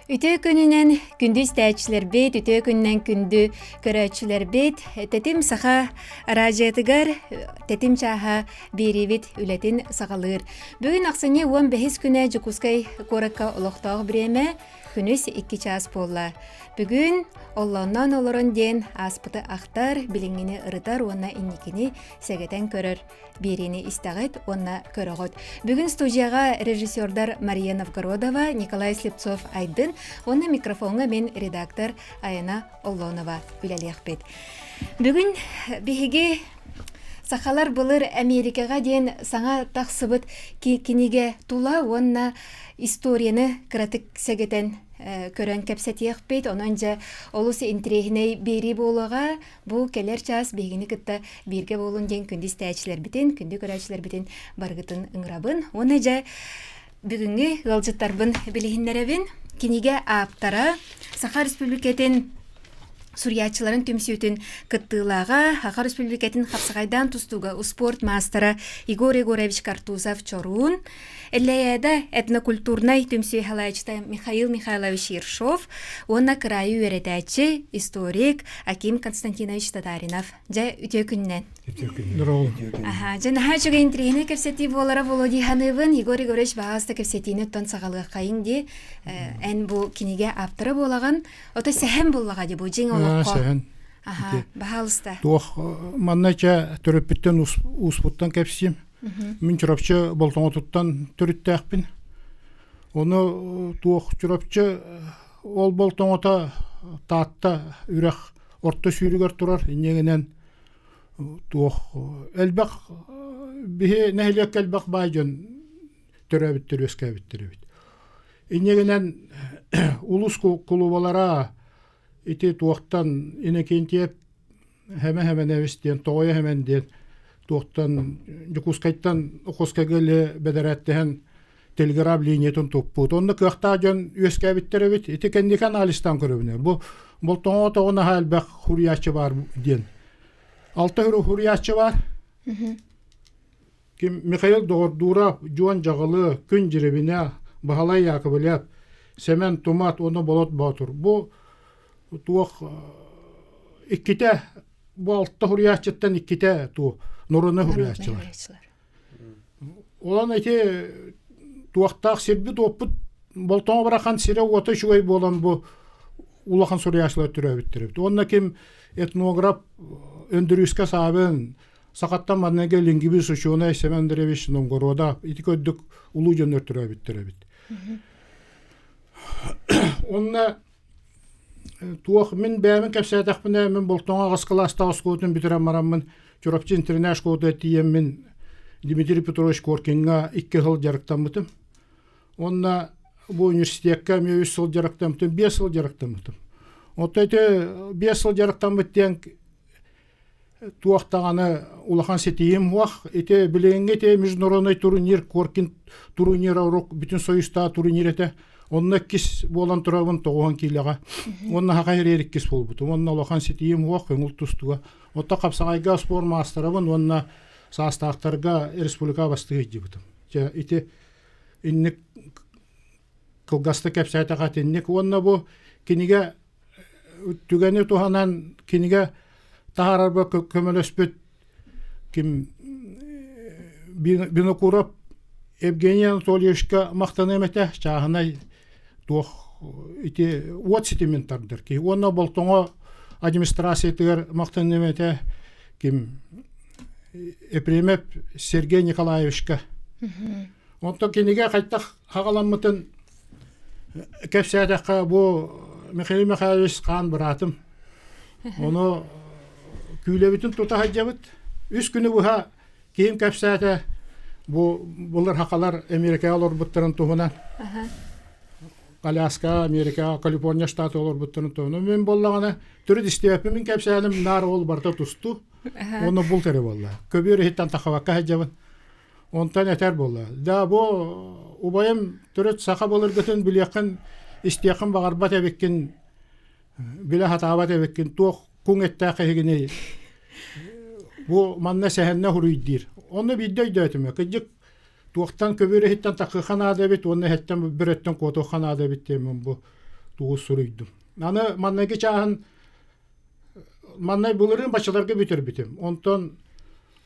Үтүө күнүнэн күндү истээччилэрбит, үтүө күнүнэн күндү көрөөччүлэрбит, Тэтим Саха араадьыйатыгар Тэтим чааһа биэриибит үлэтин саҕалыыр. Бүгүн ахсынньы 15 күнэ Дьокуускай куоракка олохтоох бириэмэ күнүс 2 чаас буолла. Бүгүн оллоонноон олорон диэн ааспыты ахтар, билиҥҥини ырытар уонна инникини сэгэтэн көрөр биэриини истэҕит уонна көрөҕүт. Бүгүн студияҕа режиссердар Мария Новгородова, Николай Слепцов Айдын уонна микрофоҥҥа мин редактор Айана Оллонова үлэлиэхпит. Бүгүн биһиги Сахалар былыр Америкаҕа диэн саҥа тахсыбыт кинигэ тула уонна историяны кыратык сэгэтэн көрөн кэпсэтиэхпит. Онон дьэ олус интириэһинэй биэрии буолуоҕа. Бу кэлэр чаас биһигини кытта бииргэ буолун диэн күндү истээччилэрбитин, күндү көрөөччүлэрбитин барыгытын ыҥырабын. Уонна дьэ бүгүҥҥү ыалдьыттарбын билиһиннэрэбин. Кинигэ ааптара Саха Республикатын суруйааччыларын түмсүүтүн кыттыылааҕа, Саха Республикатын хапсаҕайдаан тустууга успуорт маастара Егор Егорович Картузов-Чоруун, Эллэйээдэ этнокультурнай түмсүү салайааччыта Михаил Михайлович Ершов уонна кыраайы үөрэтээччи, историк Аким Константинович Татаринов. Дьэ, үтүө күннэн. Үтүө күннэн. Аха, дьэ наһаа үчүгэй интириэһинэй кэпсэтии буолара буолуо дии саныыбын. Егор Егорович баҕаста кэпсэтиини оттон саҕалыаххайыҥ дии. Эн бу кинигэ ааптара буолаҕын. Ото сэһэн буллаҕа дии бу дьиҥ олоххо. Сэһэн. Аха, баһаалыста. Туох манна чэ төрөппүттэн ууспуттан кэпсиим. Мин Чурапчы Болтоҥотуттан төрүттээхпин. Ону туох Чурапчы ол Болтоҥото Таатта үрэх орто сүүрүгэр турар. Инньэ туох элбэх биһи нэһилиэккэ элбэх баай дьон төрөөбүттэр үөскээбиттэр эбит. Инньэ гынан улуус кулубалара ити туохтан Иннокентьев Хэмэ Хэмэнэбис диэн Тоҕойо Хэмэн диэн туохтан Дьокуускайтан Охотскайга илэ бэдэрээттэһэн телеграф линиятын туппут. Онно кыахтаах дьон үөскээбиттэр эбит. Ити кэнники анализтаан көрөбүнэ. Бу Болтоҥоҕо тоҕо наһаа элбэх хуруйааччы баар диэн. Алта хуруйааччы баар. Ким Михаил Доҕордуурап, Дьуон Дьаҕылы, Күн Дьирибинэ, Баһылай Яковлев, Сэмэн Тумат уонна Болот Боотур. Бу туох иккитэ бу алта суруйааччыттан иккитэ ту норуодунай суруйааччылар. Онон ити туохтаах сирбит-уоппут Болтоҥо барахан сирэ-уота үчүгэй буолан бу улахан суруйааччылар төрөөбүттэр эбит. Уонна ким этнограф Өндөрүүскэ Саабын, сахаттан манныгы лингвист учуонай Семен Андреевич Новгородов ити көрдүк улуу дьоннор төрөөбүттэр эбит. Онно туох мин бэйэбин кэпсээтэхпинэ мин Болтоҥо аҕыс кылаастаах оскуолатын бүтэрэн бараммын Чурапчы интернат школатыгар тиийэммин Дмитрий Петрович Коркиҥҥа икки сыл дьарыктаммытым. Уонна бу университекка эмиэ үс сыл дьарыктаммытым, биэс сыл дьарыктаммытым. Оттон ити биэс сыл дьарыктаммыт диэн туох даҕаны улахан ситиһиим суох. Ити билиҥҥи ити международный турнир, Коркин турнира урук бүтүн союзтаах турнир этэ. Онно иккис буолан турабын тоҕуһан киилэҕэ. Уонна хаха иһэр иккис буолбутум. Уонна улахан ситиһиим суох көҥүл тустууга. Оттон хапсаҕайга спорт маастарабын уонна саастаахтарга республика бастыы сылдьыбытым. Дьэ ити инник кылгастык кэпсээтэххэ итинник. Уонна бу кинигэ түгэни туһанан кинигэ таһаарарга көмөлөспүт ким Винокуров Евгений Анатольевичка махтаныам этэ чааһынай туох ити уот ситимин тардар киһи уонна Болтоҥо администрациятыгар махтаныам этэ ким Епремев Сергей Николаевичка онтон кинигэ хайдах хаҕаламмытын Кэпсээтэххэ, бу Михаил Михайлович хаан быраатым. Ону күүлэбитин тута сылдьабыт. Үс күнү быһа киһим кэпсээтэ бу былыр хахалар Америкаҕа олорбуттарын туһунан. Аляска, Америкаҕа, Калифорния штаты олорбуттарын туһунан. Мин буоллаҕына төрүт истибэппин мин кэпсээним наар ол барыта тустуу. Уонна булт эрэ буолла. Көбүөр иһиттэн тахабакка сылдьабын. Онтон этэр буолла: «Да, бу убайым төрүт саха былыргытын билиэххин, истиэххин баҕарбат эбиккин, билэ сатаабат эбиккин, туох куҥ эттээх эһигиний? Бу манна сэһэннэ хуруйдиир». Онно биирдэ өйдөөтүм, кырдьык туохтан көбүөр иһиттэн такыха наада эбит уонна иһиттэн бөрөттөн куотуохха наада эбит диэммин бу. тугу суруйдум. Аны маннайгы чааһын маннай былырыын баччаларга бүтэрбитим. Онтон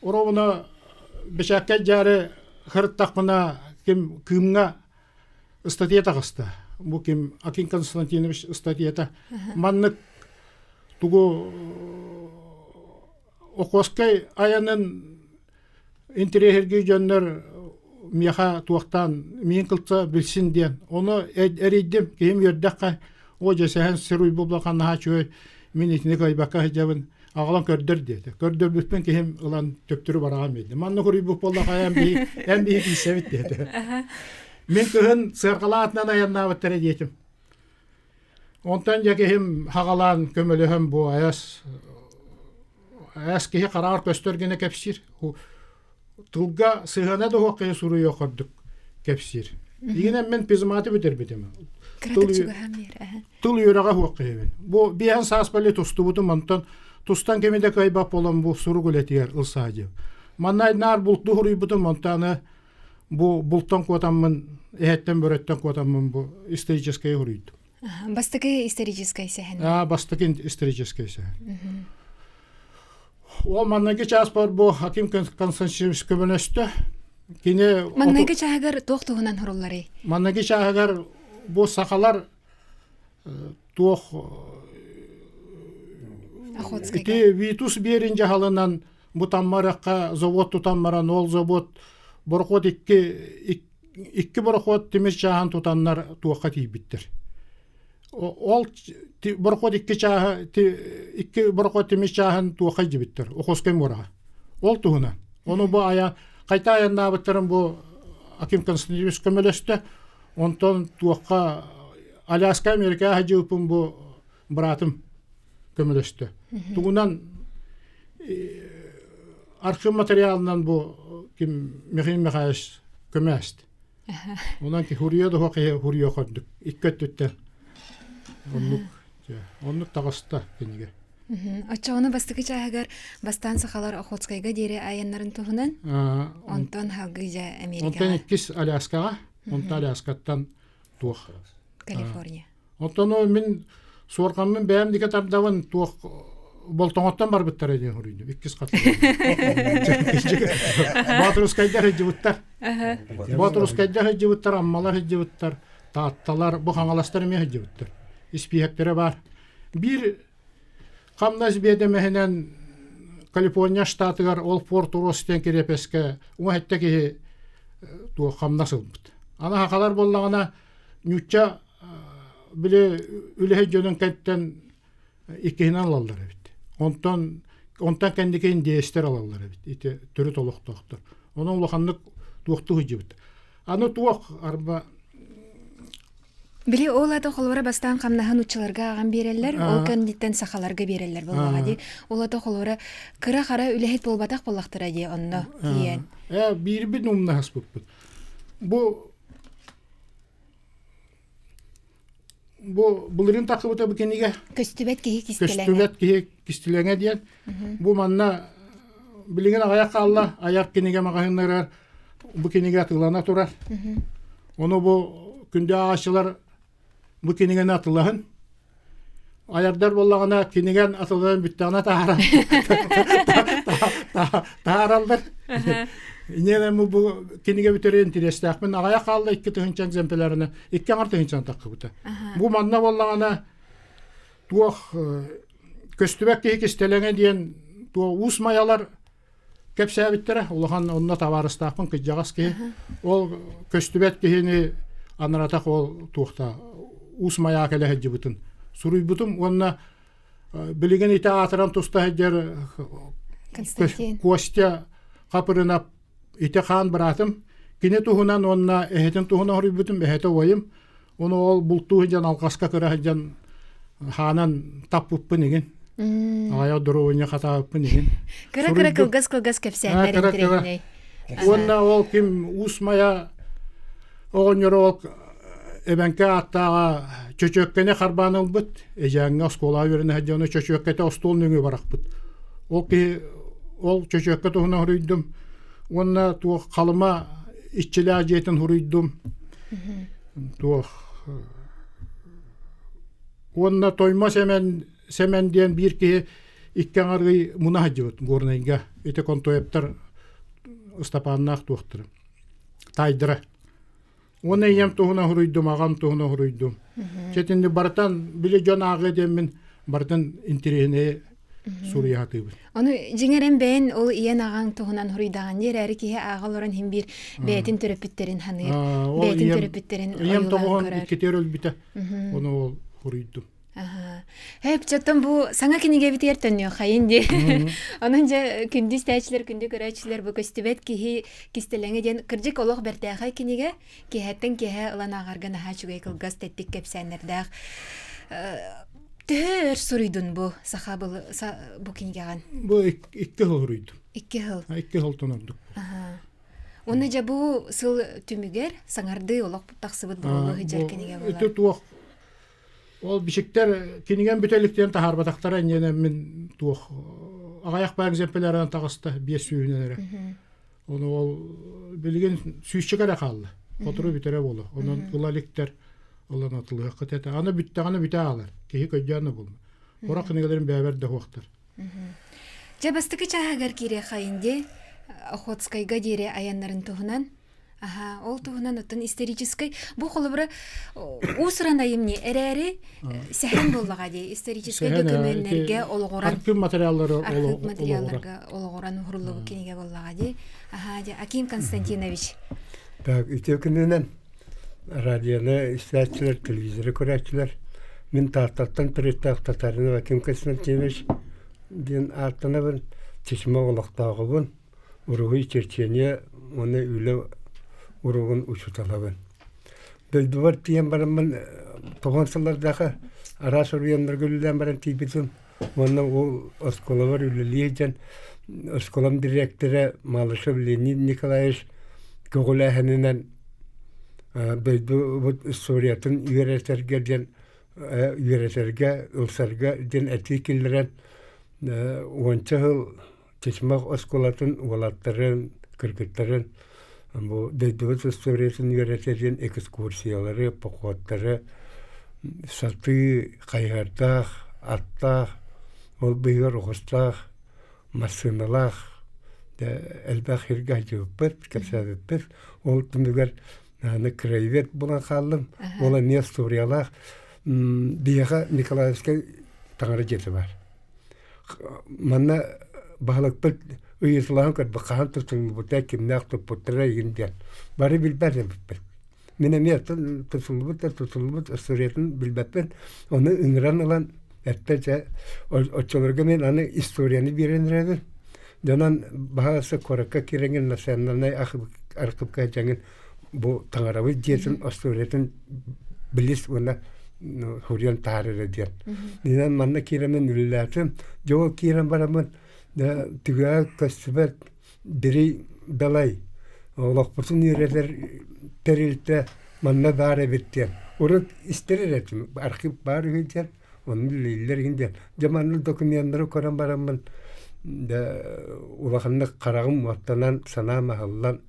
оровуна бэчээккэ дьаары хырыттахпына ким Кыымҥа ыстатыйа таҕыста. Бу ким Акин Константинович ыстатыйата. Маннык тугу Охотскай айанын интэриэһиргии дьоннор миэхэ туохтаан миин кылта билсин диэн. Ону эрийдим, киһим үөрдэххэ, о дьэ сэһэн сир уйбут наһаа үчүгэй, мин итини кыайбакка сылдьабын, аҕалан көрдөр диэтэ. Көрдөрбүппүн киһим ылан төптөрү бараҕан биэрдэ. Манна хоруйбут буоллаха эн биһи эн биһи киирсэбит диэтэ. Мин кыһын сыарҕалаатынан айаннаабыттара диэтим. Онтон дьэ киһим хаҕалаан көмөлөһөн бу айас айас киһи хараҕар көстөр гына кэпсиир. Тылга сыһыана да суох киһи суруйуох курдук кэпсиир. Игинэн мин пизматы бүтэрбитим. Тыл үөрэҕэ суох киһибин. Бу биэһэн саас бали тустубутум онтон тустан кими да кыайбат буолан бу сурук үлэтигэр ылсаадьым. Манна наар булту суруйбутум онтон аны бу бултан куотаммын эһэттэн бөрөттөн куотаммын бу историческай суруйдум. Бастакы историческай сэһэн. Аа бастакы историческай сэһэн. Ол манныгы чааспар бу Хаким Константинович көмөлөстө. Кини Маҥнайгы чааһыгар туох туһунан сурулларый? Манныгы чааһыгар бу сахалар туох ити Витус биэрин дьаһалынан бу Таммарахха завод тутан баран ол завод борохуот икки икки борохуот тимир чааһын тутаннар туохха тиийбиттэр. Ол борохуот икки чааһа икки борохуот тимир чааһын туохха илдьибиттэр Охотскай муораҕа. Ол туһунан. Ону бу айа хайта айаннаабыттарын бу Аким Константинович көмөлөстө. Онтон туохха Аляска Америка сылдьыбыппын бу быраатым көмөлөстө. Тугунан архив материалынан бу ким Михаил Михайлович көмөөст. Онон ки хуруйа да киһи хуруйа көрдүк. Икки өттүттэн. Оннук оннук таҕыста кинигэ. Оччоҕуна бастакы чааһыгар бастаан сахалар Охотскайга диэри айаннарын туһунан, онтон салгыы дьэ Америкаҕа. Онтон иккис Аляскаҕа, онтон Аляскаттан туох. Калифорния. Оттон мин суорҕаммын бэйэм диэки тардабын туох болтоҥоттон барбыттара диэн хоруйдум. Иккис хат. Боотурускайдар сылдьыбыттар. Боотурускайдар сылдьыбыттар, Аммалар сылдьыбыттар, Таатталар, бу Хаҥаластар эмиэ сылдьыбыттар. Испииһэктэрэ баар. Биир хамнас биэдэмэһинэн Калифорния штатыгар ол Форт Росс диэн кириэпэскэ уҥа сэттэ киһи туох хамнас ылбыт. Аны хахалар буоллаҕына ньучча били үлэһит дьонун кэнниттэн иккиһинэн ылаллар эбит. Онтон онтон кэнники индиэстэр ылаллар эбит. Ити төрүт олохтоохтор. Онон улаханнык туохтуу сылдьыбыт. Аны туох арба Били ол ата холобура бастаан хамнаһын уччаларга аҕан биэрэллэр, ол кэнниттэн сахаларга биэрэллэр буоллаҕа дии. Ол ата холобура кыра-хара үлэһит буолбатах буоллахтара дии онно тиийэн. Ээ биирбит умнаһаспыппыт. Бу Бу былырыын тахсыбыта бу кинигэ. Көстүбэт киһи кистэлэҥэ. Көстүбэт киһи кистэлэҥэ диэн. Бу манна билигин аҕыйах хаалла айар кинигэ маҕаһыыннарыгар бу кинигэ атыылана турар. Ону бу күндү ааҕааччылар бу кинигэни атыылаһын. Айардар буоллаҕына кинигэн атыллан бүттэҕинэ таһааран таһаараллар. Инньэ бу кинигэ бүтэрин интириэстээхпин аҕыйах хаалла 2 тыһыынча экземплярына икки аҥар тыһыынчаны таххыбыта. Бу манна буоллаҕына туох көстүбэт киһи кистэлэҥэ диэн туох уус майалар кэпсээбиттэрэ. Улахан онно табаарыстаахпын кырдьаҕас киһи. Ол көстүбэт киһини анаратах ол туохта уус майаа кэлэ сылдьыбытын суруйбутум уонна билигин ити аатыран туста сылдьар Костя Хапырынап ити хаан быраатым кини туһунан уонна эһэтин туһунан хоруйбутум эһэтэ убайым Ону ол бултуу сылдьан алҕаска кыра сылдьан хаанан таппыппын игин. Аҕайах доруобуйа хатаабыппын игин. Кыра-кыра кылгас-кылгас кэпсээннэр интэриэһинэй. Уонна ол ким Уус Майа оҕонньоро ол эбэҥкэ ааттааҕа чөчүөккэни харбаан ылбыт. Эдьээҥҥэ оскуолаҕа үөрэнэ сылдьан ону чөчүөккэтэ остуол нөҥүө барахпыт. Ол киһи ол чөчүөккэ туһунан суруйдум. Уонна туох Халыма иччилээх дьиэтин суруйдум. Туох. Уонна Тоймо Сэмэн Сэмэн диэн биир киһи икки аҥар ый муна сылдьыбыт Горнайга. Ити Контоевтар Ыстапааннаах туохтара таайдара. Уонна ийэм туһунан суруйдум, аҕам туһунан суруйдум. Чэтинни барытан били дьон ааҕыа диэммин барытын интэриэһинэйи суруйа сатыыбын. Ону дьиҥэр эн бэйэн ол ийэн аҕаҥ туһунан суруйдаҕын дии эрээри киһи ааҕа олорон иһин биир бэйэтин төрөппүттэрин ханыыр, бэйэтин төрөппүттэрин Ийэм тоҕуһун иккитигэр өлбүтэ. Ону ол суруйдум. Хэп, чоттон бу саҥа кинигэбитигэр төннүөххэйин дии. Онон дьэ күндү истээччилэр, күндү көрөөччүлэр бу көстүбэт киһи кистэлэҥэ диэн кырдьык олох бэртээхэй кинигэ. Киэһэттэн киэһэ ылан ааҕарга наһаа үчүгэй кылгас тэттик кэпсээннэрдээх. Төһө өр суруйдун бу саха бу кинигэҕин? Бу икки сыл суруйдум. Икки сыл. Икки сылтан ордук. Уонна дьэ бу сыл түмүгэр саҥардыы олох тахсыбыт буолуо сылдьар кинигэ буолар. Ити туох Ол бичиктэр кинигэм бүтэ иликтэрин таһаарбатахтара инньэнэ мин туох аҕыйах баар экземплярынан таҕыста биэс сүүһүнэн эрэ. Ону ол билигин сүүсчэкэ эрэ хаалла. Сотору бүтэрэ буолуо. Онон ыла иликтэр ылан атылыаххыт этэ. Аны бүттэҕинэ бүтэ аалар. Киһи көйдөөн да булма. Сорох кинигэлэрин бэйэбэр да суохтар. Дьэ бастакы чааһыгар киириэххэйин дии Охотскайга диэри айаннарын туһунан. Аха, ол туһунан оттон историческай бу холобура уус-уран айымньы эрээри сэһэн буоллаҕа дии историческай дөкүмүөннэргэ олоҕуран архив материаллары архив материалларга олоҕуран уһуруллубут кинигэ буоллаҕа дии. Аха, дии Аким Константинович. Так, үтүө күнүнэн радионы истээччилэр, телевизоры көрөөччүлэр мин Тааттаттан төрүттээх Татаринов Аким Константинович диэн ааттанабын, Чычымах олохтооҕубун. уруһуй черчение уонна үлэ уруогун учууталабын. Дойдубар тиийэн бараммын тоҕон сыллардаахы араас уруйаннарга үлэлээн баран тиийбитим уонна ол оскуолабар үлэлии сылдьан оскуолам дириэктэрэ Малышев Леонид Николаевич көҕүлээһининэн дойдубут историятын үөрэтэргэ диэн үөрэтэргэ ылсарга диэн этии киллэрэн уонча сыл Чычымах оскуолатын уолаттарын, кыргыттарын бу дойдубут историятын үөрэтэ диэн экскурсиялары, походтары сатыы, хайыһардаах, аттаах, ол быыһыгар оҕустаах, массыыналаах элбэх сиргэ сылдьыбыппыт, кэпсээбиппит. Ол түмүгэр аны краевед буолан хааллым. Ол эмиэ историялаах. Биһиэхэ Николаевскай таҥара дьиэтэ баар. Манна баһылыкпыт ыйыталаһан көрбүт, хаһан тутуллубута, кимнээх туппуттара игин диэн. Бары билбэт эбиппит. Мин эмиэ тутуллубут да тутуллубут историятын билбэппин. Ону ыҥыран ылан эттэ дьэ оччолорго мин аны историяны биэрэн эрэбин. Дьонон баһаалыста куоракка киирэҥин национальнай архыыпка дьаҥын бу таҥарабыт дьиэтин остуоруйатын билис уонна суруйан таһаарара диэн. Инэн манна киирэммин үлэлээтим. Дьэ ол киирэн бараммын түгэҕэ көстүбэт дириҥ далай олохпутун үөрэтэр тэрилтэ манна баар эбит диэн. Урут истэр эрэ этим архив баар үһү диэн онно үлэлииллэр иһин диэн. Дьэ манна докуменнары көрөн бараммын дьэ улаханнык хараҕым уоттанан санаам аһыллан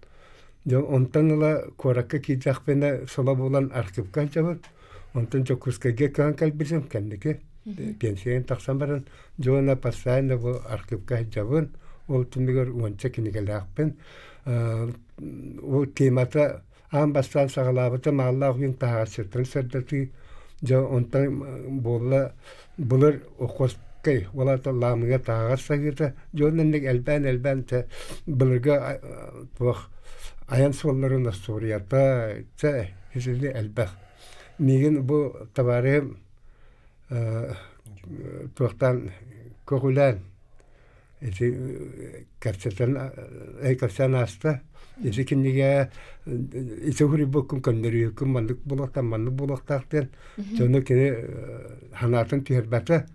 Дьэ онтон ыла куоракка киирдэхпинэ соло булан архивка сылдьабын. Онтон Дьокуускайга көһөн кэлбитим кэнники пенсияҕа тахсан баран дьэ уонна постоянно бу архивка сылдьабын. Ол түмүгэр уонча кинигэлээхпин. Ол темата аан бастаан саҕалаабытым Ааллаах Үүн таһаҕасчыттарын сырдатыы. Дьэ онтон буолла былыр Охотскай ол аата Лаамыга таһаҕас саһыыта дьон инник элбээн-элбээн тэ былыргы туох айан суолларын остуоруйата чэ итини элбэх. Миигин бу табаарыһым туохтаан көҕүлээн Ити кэпсэтэн кэпсээн ааста. Ити кинигэ ити суруйбуккун көннөрүөххүн маннык буолуохтаах, маннык буолуохтаах диэн дьону кини санаатын түһэрбэтэ.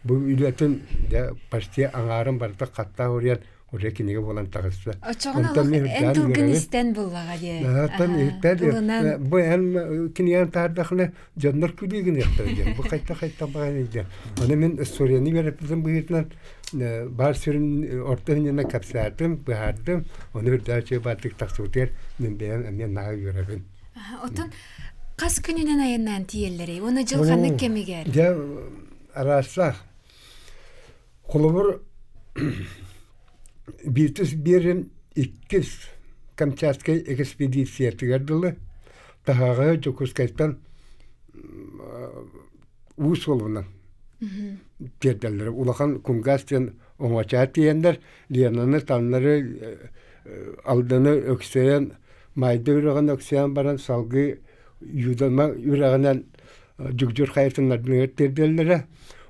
Бу үлэтин дьэ почти аҥаарын барыта хаттаах уруйан уже кинигэ буолан таҕыста. Оччоҕуна олох эн тылгын истэн буллаҕа дии. Оттон иһиттэн бу эн кинигэни таһаардахына дьоннор күлүү гыныахтара диэн. Бу хайта-хайта баҕайы диэн. Аны мин историяны үөрэппитим быһыытынан баар сүрүн орто иһинэн кэпсээтим, быһаардым. Ону үрдээччи баардык тахсыбытыгар мин бэйэм эмиэ наһаа үөрэбин. Оттон Хас күнүнэн айаннаан тиийэллэрий? Уонна дьыл ханнык кэмигэр? Дьэ, араастаах. Холобур, Витус Берин иккис Камчатскай экспедициятыгар дылы таһаҕаһы Дьокуускайтан уу суолунан тиэрдэллэр. Улахан кунгаас диэн оҥочоо тиийэннэр Ленаны таннары Алданы өксөйөн Майда үрэҕин өксөйөн баран салгыы Юдама үрэҕинэн Дьугдьур хайатын ардыгар тиэрдэллэрэ.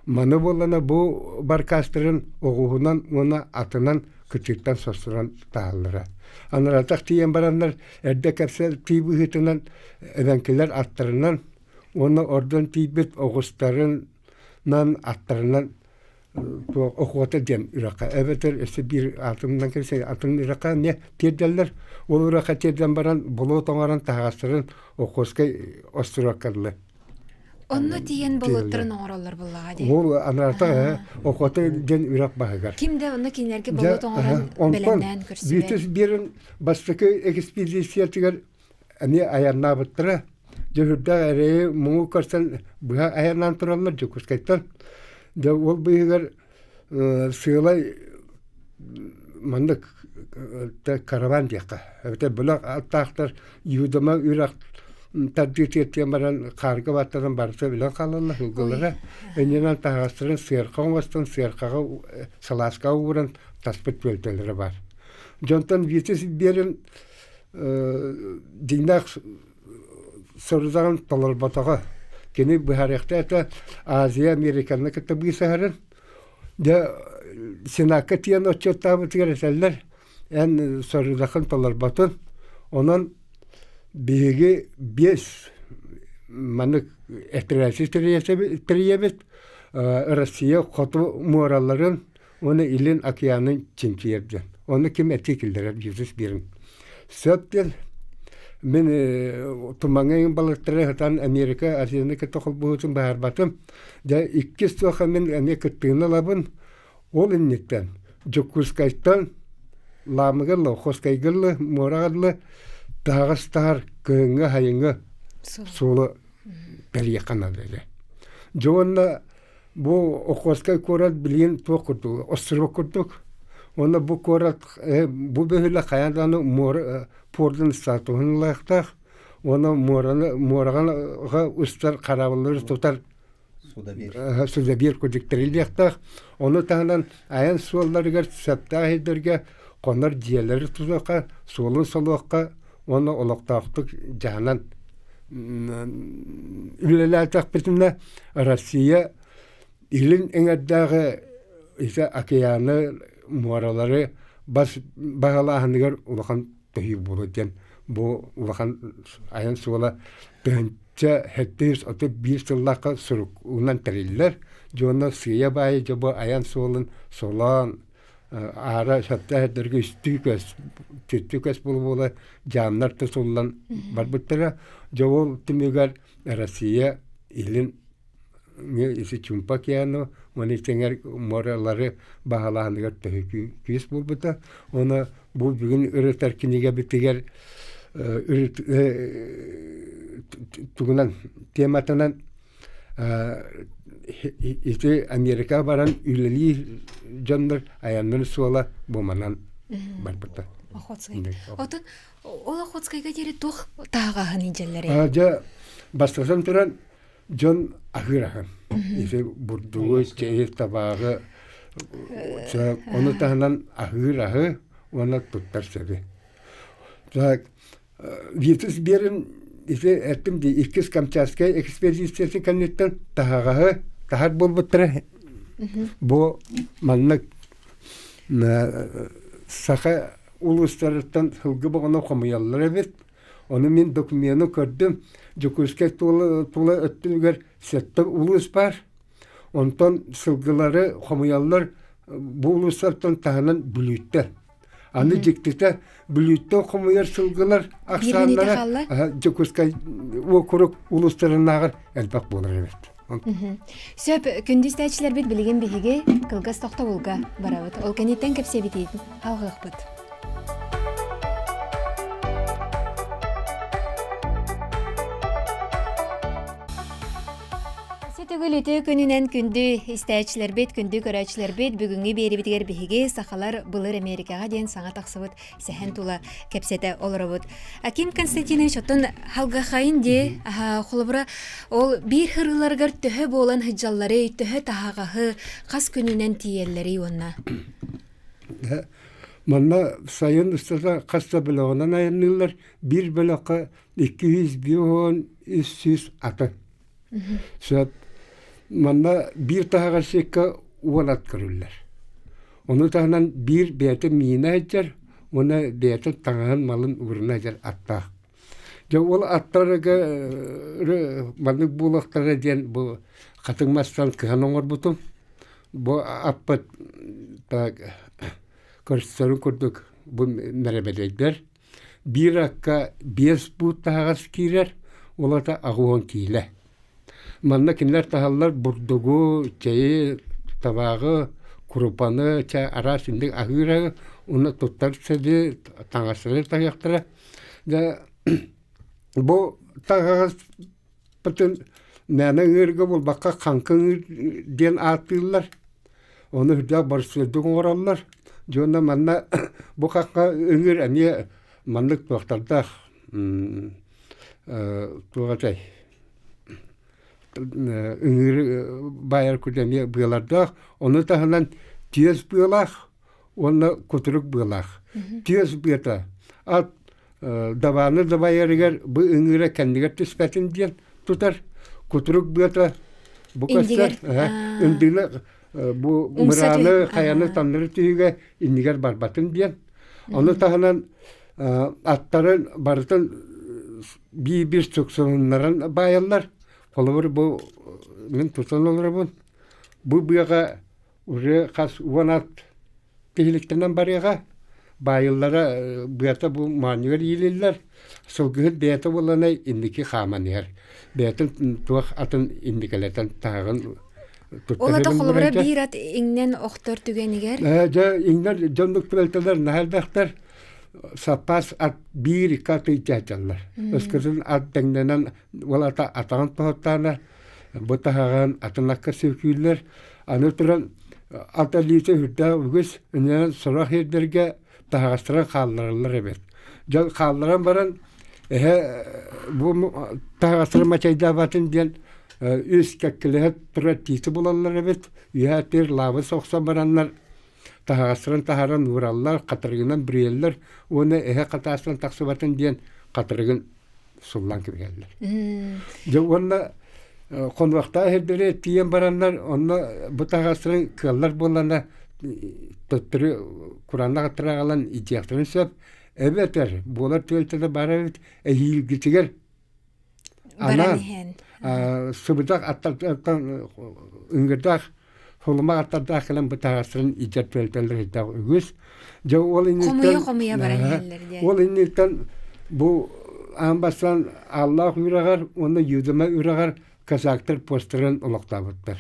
Маны буоллана бу баркаастарын оҕуһунан уонна атынан кытыыттан состорон таһаллара. Анаратах тиийэн бараннар эрдэ кэпсэтии быһыытынан эбэҥкилэр аттарынан уонна ордон тиийбит оҕустарынан аттарынан охота диэн үрэххэ эбэтэр өссө биир атынынан кэпсээ атын үрэххэ эмиэ тиэрдэллэр. Ол үрэххэ тиэрдэн баран болуот оҥорон таһаҕастарын Охотскай остуруокка дылы. Онно тиийэн болуоттарын оҥороллор буоллаҕа дии. Ол анаата охота диэн үрэх баһыгар. Ким да онно кинилэргэ болуот оҥорон бэлэмнээн көрсүбэт. Витус Берин бастакы экспедициятыгар эмиэ айаннаабыттара. Дьөһүрдээх эрэйи муҥу көрсөн быһа айаннаан тураллар Дьокуускайтан. Дьэ ол быыһыгар сыалай маннык караван диэххэ эбэтэр бөлөх аттаахтар Юдама үрэх тардыытыгар баран хаарга баттанан барыта өлөн хаалаллар сылгылара иннинэн таһаҕастарын сыарха оҥостон сыархаҕа салааскаҕа ууран таспыт түөлтэлэрэ баар. Дьонтон Витязь биэрэн дьиҥнээх сорудаҕын толорботоҕо. Кини быһаарыахтаах этэ Азия Американы кытта быысаһарын. Дьэ Сенакка тиийэн отчуоттаабытыгар этэллэр эн сорудаххын толорботун. Онон биһиги биэс маннык эпэрээссийэ тэрийэбит. Россия хоту муораларын уонна Илин океанын чинчийэр диэн. Ону ким этии киллэрэр Иисус биэрин. Сөп диэн мин тумаҥҥа балыктары сатаан Америка Азияны кытта холбоһуутун баһаарбатым. Дьэ иккис туоха мин эмиэ кыттыыны ылабын. Ол инниттэн Дьокуускайтан Лаамыга Охотскайга муораҕа дылы таһаҕас таһар кыһыҥҥы сайыҥҥы суолу тэрийиэххэ наада этэ. Дьэ уонна Бу Охотскай куорат билигин туох курдук, остров курдук. Уонна бу куорат бу бөһүөлэк хайаан даҕаны муора пуордун статуһун ылыахтаах. Уонна муораны муораҕа устар хараабыллары тутар судобир курдук тэриллиэхтээх. Ону таһынан айан суолларыгар сөптөөх сирдэргэ хонор дьиэлэри тутуохха, суолун солуохха уонна олохтоохтук дьаһанан үлэлээтэхпитинэ Россия илин эҥэрдээҕи ити океаны, муоралары бас баһылааһыныгар улахан төһүү буолуо диэн бу улахан айан суола тыһыынча 731 сыллаахха суругунан тэриллэр. Дьонно сыыйа баайы дьэ бу айан суолун солоон аара сөптөөх эрдэргэ үстүү көс, түттүү көс буола-буола дьаамнар тутуллан барбыттара. Дьэ ол түмүгэр Россия илин ити Чумпа океаны уонна итиҥэр моралары баһылааһыныгар төһө күүс буолбута. Уонна бу бүгүн ырытар кинигэбитигэр тугунан тематынан ити Америка баран үлэлиир дьоннор айаннарын суола бу манан барбыта. Охотскай. Отон ол Охотскайга диэри туох таһаҕаһын илдьэллэрий? Дьэ бастатан туран дьон аһыыр аһын. Ити бурдугу, чэйи, табааҕы ону таһынан аһыыр аһы уонна туттар сэби. Так Витус Берин ити эттим дии иккис Камчатскай экспедициятын кэнниттэн таһаҕаһы таһар буолбуттара. Бу маннык саха улуустарыттан сылгы боҕону хомуйаллар эбит. Ону мин докумены көрдүм. Дьокуускай тула өттүгэр сэттэ улуус баар. Онтон сылгылары хомуйаллар бу улуустартан таһынан Бүлүүттэн. Аны дьиктитэ Бүлүүттэн хомуйар сылгылар ахсааннара Дьокуускай уокурук улуустарынааҕар элбэх буолар эбит. Сөп, күндү истээччилэрбит билигин биһиги кылгас тохтобулга барабыт. Ол кэнниттэн кэпсэбитиитин алҕыахпыт. Өссө төгүл үтүө күнүнэн күндү истээччилэрбит, күндү көрөөччүлэрбит бүгүҥҥү биэрибитигэр биһиги сахалар былыр Америкаҕа диэн саҥа тахсыбыт сэһэн тула кэпсэтэ олоробут. Аким Константинович оттон халгахайын дии холобура ол биир хырыыларыгар төһө буолан сылдьалларый, төһө таһаҕаһы хас күнүнэн тиийэллэрий уонна? Манна сайын устата хас да бөлөҕүнэн айанныыллар. Биир бөлөххө 253 аты. Сөп. Манна биир таһаҕасчыкка уон ат көрүллэр. Ону таһынан биир бэйэтэ миинэ сылдьар уонна бэйэтин таҥаһын малын уурuna сылдьар аттаах. Дьэ ол аттарга маннык буолуохтара диэн бу хатыҥ мастан кыһан оҥорбутум. Бу аппыт так көрсөрүн курдук бу мэрэбэдэйдэр. Биир акка биэс буут таһаҕас киирэр, ол ата 80 киилэ. Манна кинилэр таһаллар бурдугу, чэйи, табааҕы, курупаны, чэ араас инник аһыыр аһы уонна туттар сэби, таҥастары таһыахтара. Дьэ бу таһаҕаспытын мээнэ ыҥыырга буолбакка хаҥкы ыҥыыр диэн ааттыыллар. Ону үрдээх барсыырдык оҥороллор. Дьэ уонна манна бу хахха ыҥыыр эмиэ маннык туохтардаах туох этэй ыҥыыры баайар курдук эмиэ быалардаах. Ону таһынан түөс быалаах уонна кутурук быалаах. Түөс быата ат дабааны дабайарыгар бу ыҥыыра кэннигэр түспэтин диэн тутар. Кутурук быата бу көстөр. Ындыына бу мырааны хайаны таннары түһүүгэ иннигэр барбатын диэн. Ону таһынан аттарын барытын биир-биир суксуһуннаран баайаллар. Холобур бу мин тутан олоробун. Бу быаҕа уже хас уон ат тиһиликтэнэн барыаҕа. Баайыллара быата бу моонньугар иилиллэр. Сылгыһыт бэйэтэ буолланай инники хааман иһэр. Бэйэтин туох атын инникилэтэн таһаҕын Ол ата холобура биир ат иҥнэн охтор түгэнигэр? Дьэ иҥнэр дьоннук түбэлтэлэр наһаа элбэхтэр. Саппаас ат биир икки аты илдьээччэллэр. Өскөтүн ат дэҥнэнэн ол ата атаҕын тоһуттаана бу таһаҕын атын акка сүөкүүллэр. Аны туран ат илиитэ үрдээх үгүс иннинэн сорох сирдэргэ таһаҕастарын хааллараллар эбит. Дьон хаалларан баран эһэ бу таһаҕастарын мачайдаабатын диэн үс кэккэлэһэ турар тиити булаллар эбит. Үөһээ тир лаабы сохсон бараннар таһаҕастарын таһааран уураллар, хатырыгынан бүрүйэллэр уонна эһэ хатаастан тахсыбатын диэн хатырыгын суллан кэбиһэллэр. Дьэ уонна хонуохтаах сирдэри тиийэн бараннар онно бу таһаҕастарын кыаллар буоллана төттөрү кураанах аттара аҕалан илдьиэхтэрин сөп. Эбэтэр буолар түбэлтэтэ баар эбит эһиилгитигэр Баран иһэн. Сыбыдах аттартан ыҥырдаах холума аттардаах кэлэн бу таһаҕастарын илдьэр түбэлтэлэр элбэх үгүс. Дьэ ол инниттэн Хомуйа-хомуйа баран иһэллэр диэн. Ол инниттэн бу аан бастаан Ааллаах үрэҕэр уонна Юдама үрэҕэр казактар постарын олохтообуттар.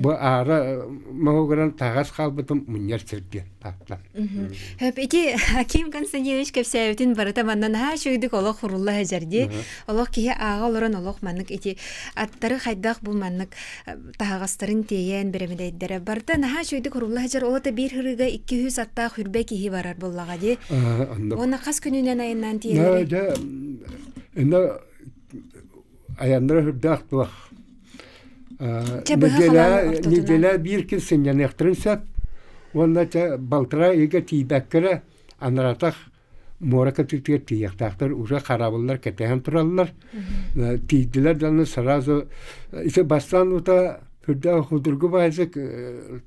Бу аара моһугуран таһаҕас хаалбытым мунньар сиргэ тааттар. Хөп ити Аким Константинович кэпсээбитин барыта манна наһаа үчүгдүк олох хурулла сылдьар дии. Олох киһи ааҕа олорон олох маннык ити аттары хайдах бу маннык таһаҕастарын тиэйэн бэрэмэдэйдэрэ барыта наһаа үчүгдүк хурулла сылдьар. Ол ата биир хырыыга 200 аттаах хүрбэ киһи барар буоллаҕа дии. Уонна хас күнүнэн айаннаан тиийэллэрий? Дьэ, инна айаннара үрдээх туох неделя биир күн сынньаныахтарын сөп уонна чэ балтараа ыйга тиийбэккэ эрэ анаратах муора кытыытыгар тиийиэхтээхтэр уже хараабыллар кэтэһэн тураллар тиийдилэр даҕаны сразу ити бастаан ута үрдээх худургу баайсык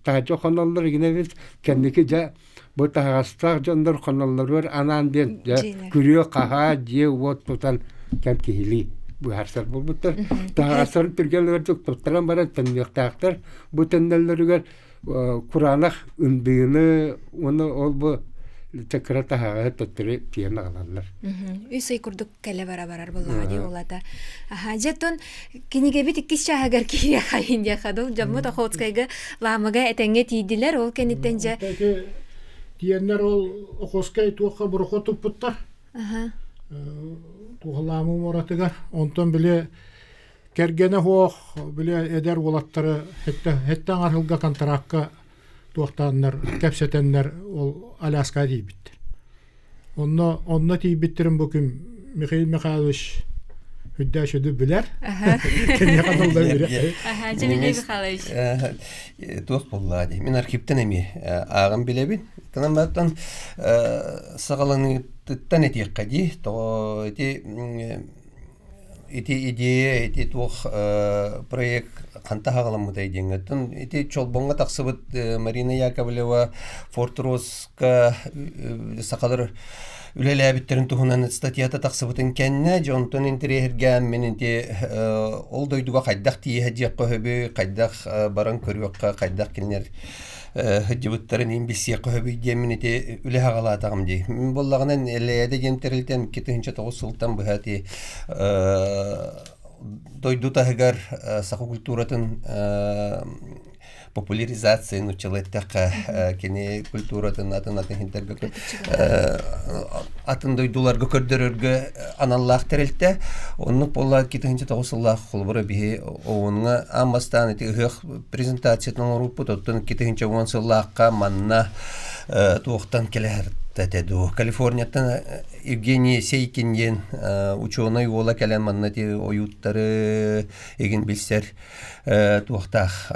таһырдьа хоноллор игинэ эбит кэнники дьэ Бу таһаҕастаах дьоннор хоноллоругар анаан диэн дьэ күрүө-хаһаа, дьиэ-уот тутан кэм киһилии быһаарсар буолбуттар. Таһаҕастарын түргэн туттаран баран төннүөхтээхтэр. Бу төннөллөрүгэр кураанах ындыыны уонна ол бу кыра таһаҕаһы төттөрү тиийэн аҕалаллар. Үс ый курдук кэлэ бара барар буоллаҕа дии улата. Аха, дьэ оттон кинигэбит иккис чааһыгар киириэххэйин диэххэ дуу. Дьоммут Охотскайга Лаамыга этэҥҥэ тиийдилэр. Ол кэнниттэн дьэ Тиэннэр ол Охотскай туохха борохуот туппуттар. Туох Лаамы муоратыгар. Онтон били Кэргэнэ суох, били эдэр уолаттары хэттэ аҥар сылга контракка туохтааннар, кэпсэтэннэр ол Аляскаҕа тиийбиттэр. Онно онно тиийбиттэрин бу күн Михаил Михайлович үрдээх сүдү билэр. Киниэхэ тыллар билэр. Михаил Михайлович. Туох буоллаҕа дии. Мин архивтан эмиэ ааҕан билэбин. Тынан баттан саҕаланыытыттан этиэххэ дии. Тоҕо ити ити идея, ити туох проект ханта хаҕаламмытай диэҥҥэ. Оттон ити Чолбоҥҥо тахсыбыт Марина Яковлева Форт Росска сахалар үлэлээбиттэрин туһунан статьята тахсыбытын кэннэ, дьэ онтон интэриэһиргээн мин ити ол дойдуга хайдах тиийэ сылдьыахха сөбүй, хайдах баран көрүөххэ, хайдах кинилэр сылдьыбыттарын иин билсиэххэ сөбүй диэммин ити үлэ саҕалаатаҕым дии. Мин буоллаҕына Эллэйээдэ диэн тэрилтэм 2009 сылтан быһа ити дойду таһыгар саха культуратын популяризация нууччалыы эттэххэ кини культуратын атын атын иһинтэргэ атын дойдуларга көрдөрөргө аналлаах тэрилтэ. Оннук буолла 2009 сыллаах холобура биһи ООН-ҥа аан бастаан ити ыһыах презентациятын оҥорбуппут. Оттон 2010 сыллаахха манна туохтан кэлэ этэ дуу. Калифорнияттан Евгений Сейкин диэн учуонай уола кэлэн манна ити ойууттары игин билсэр туохтаах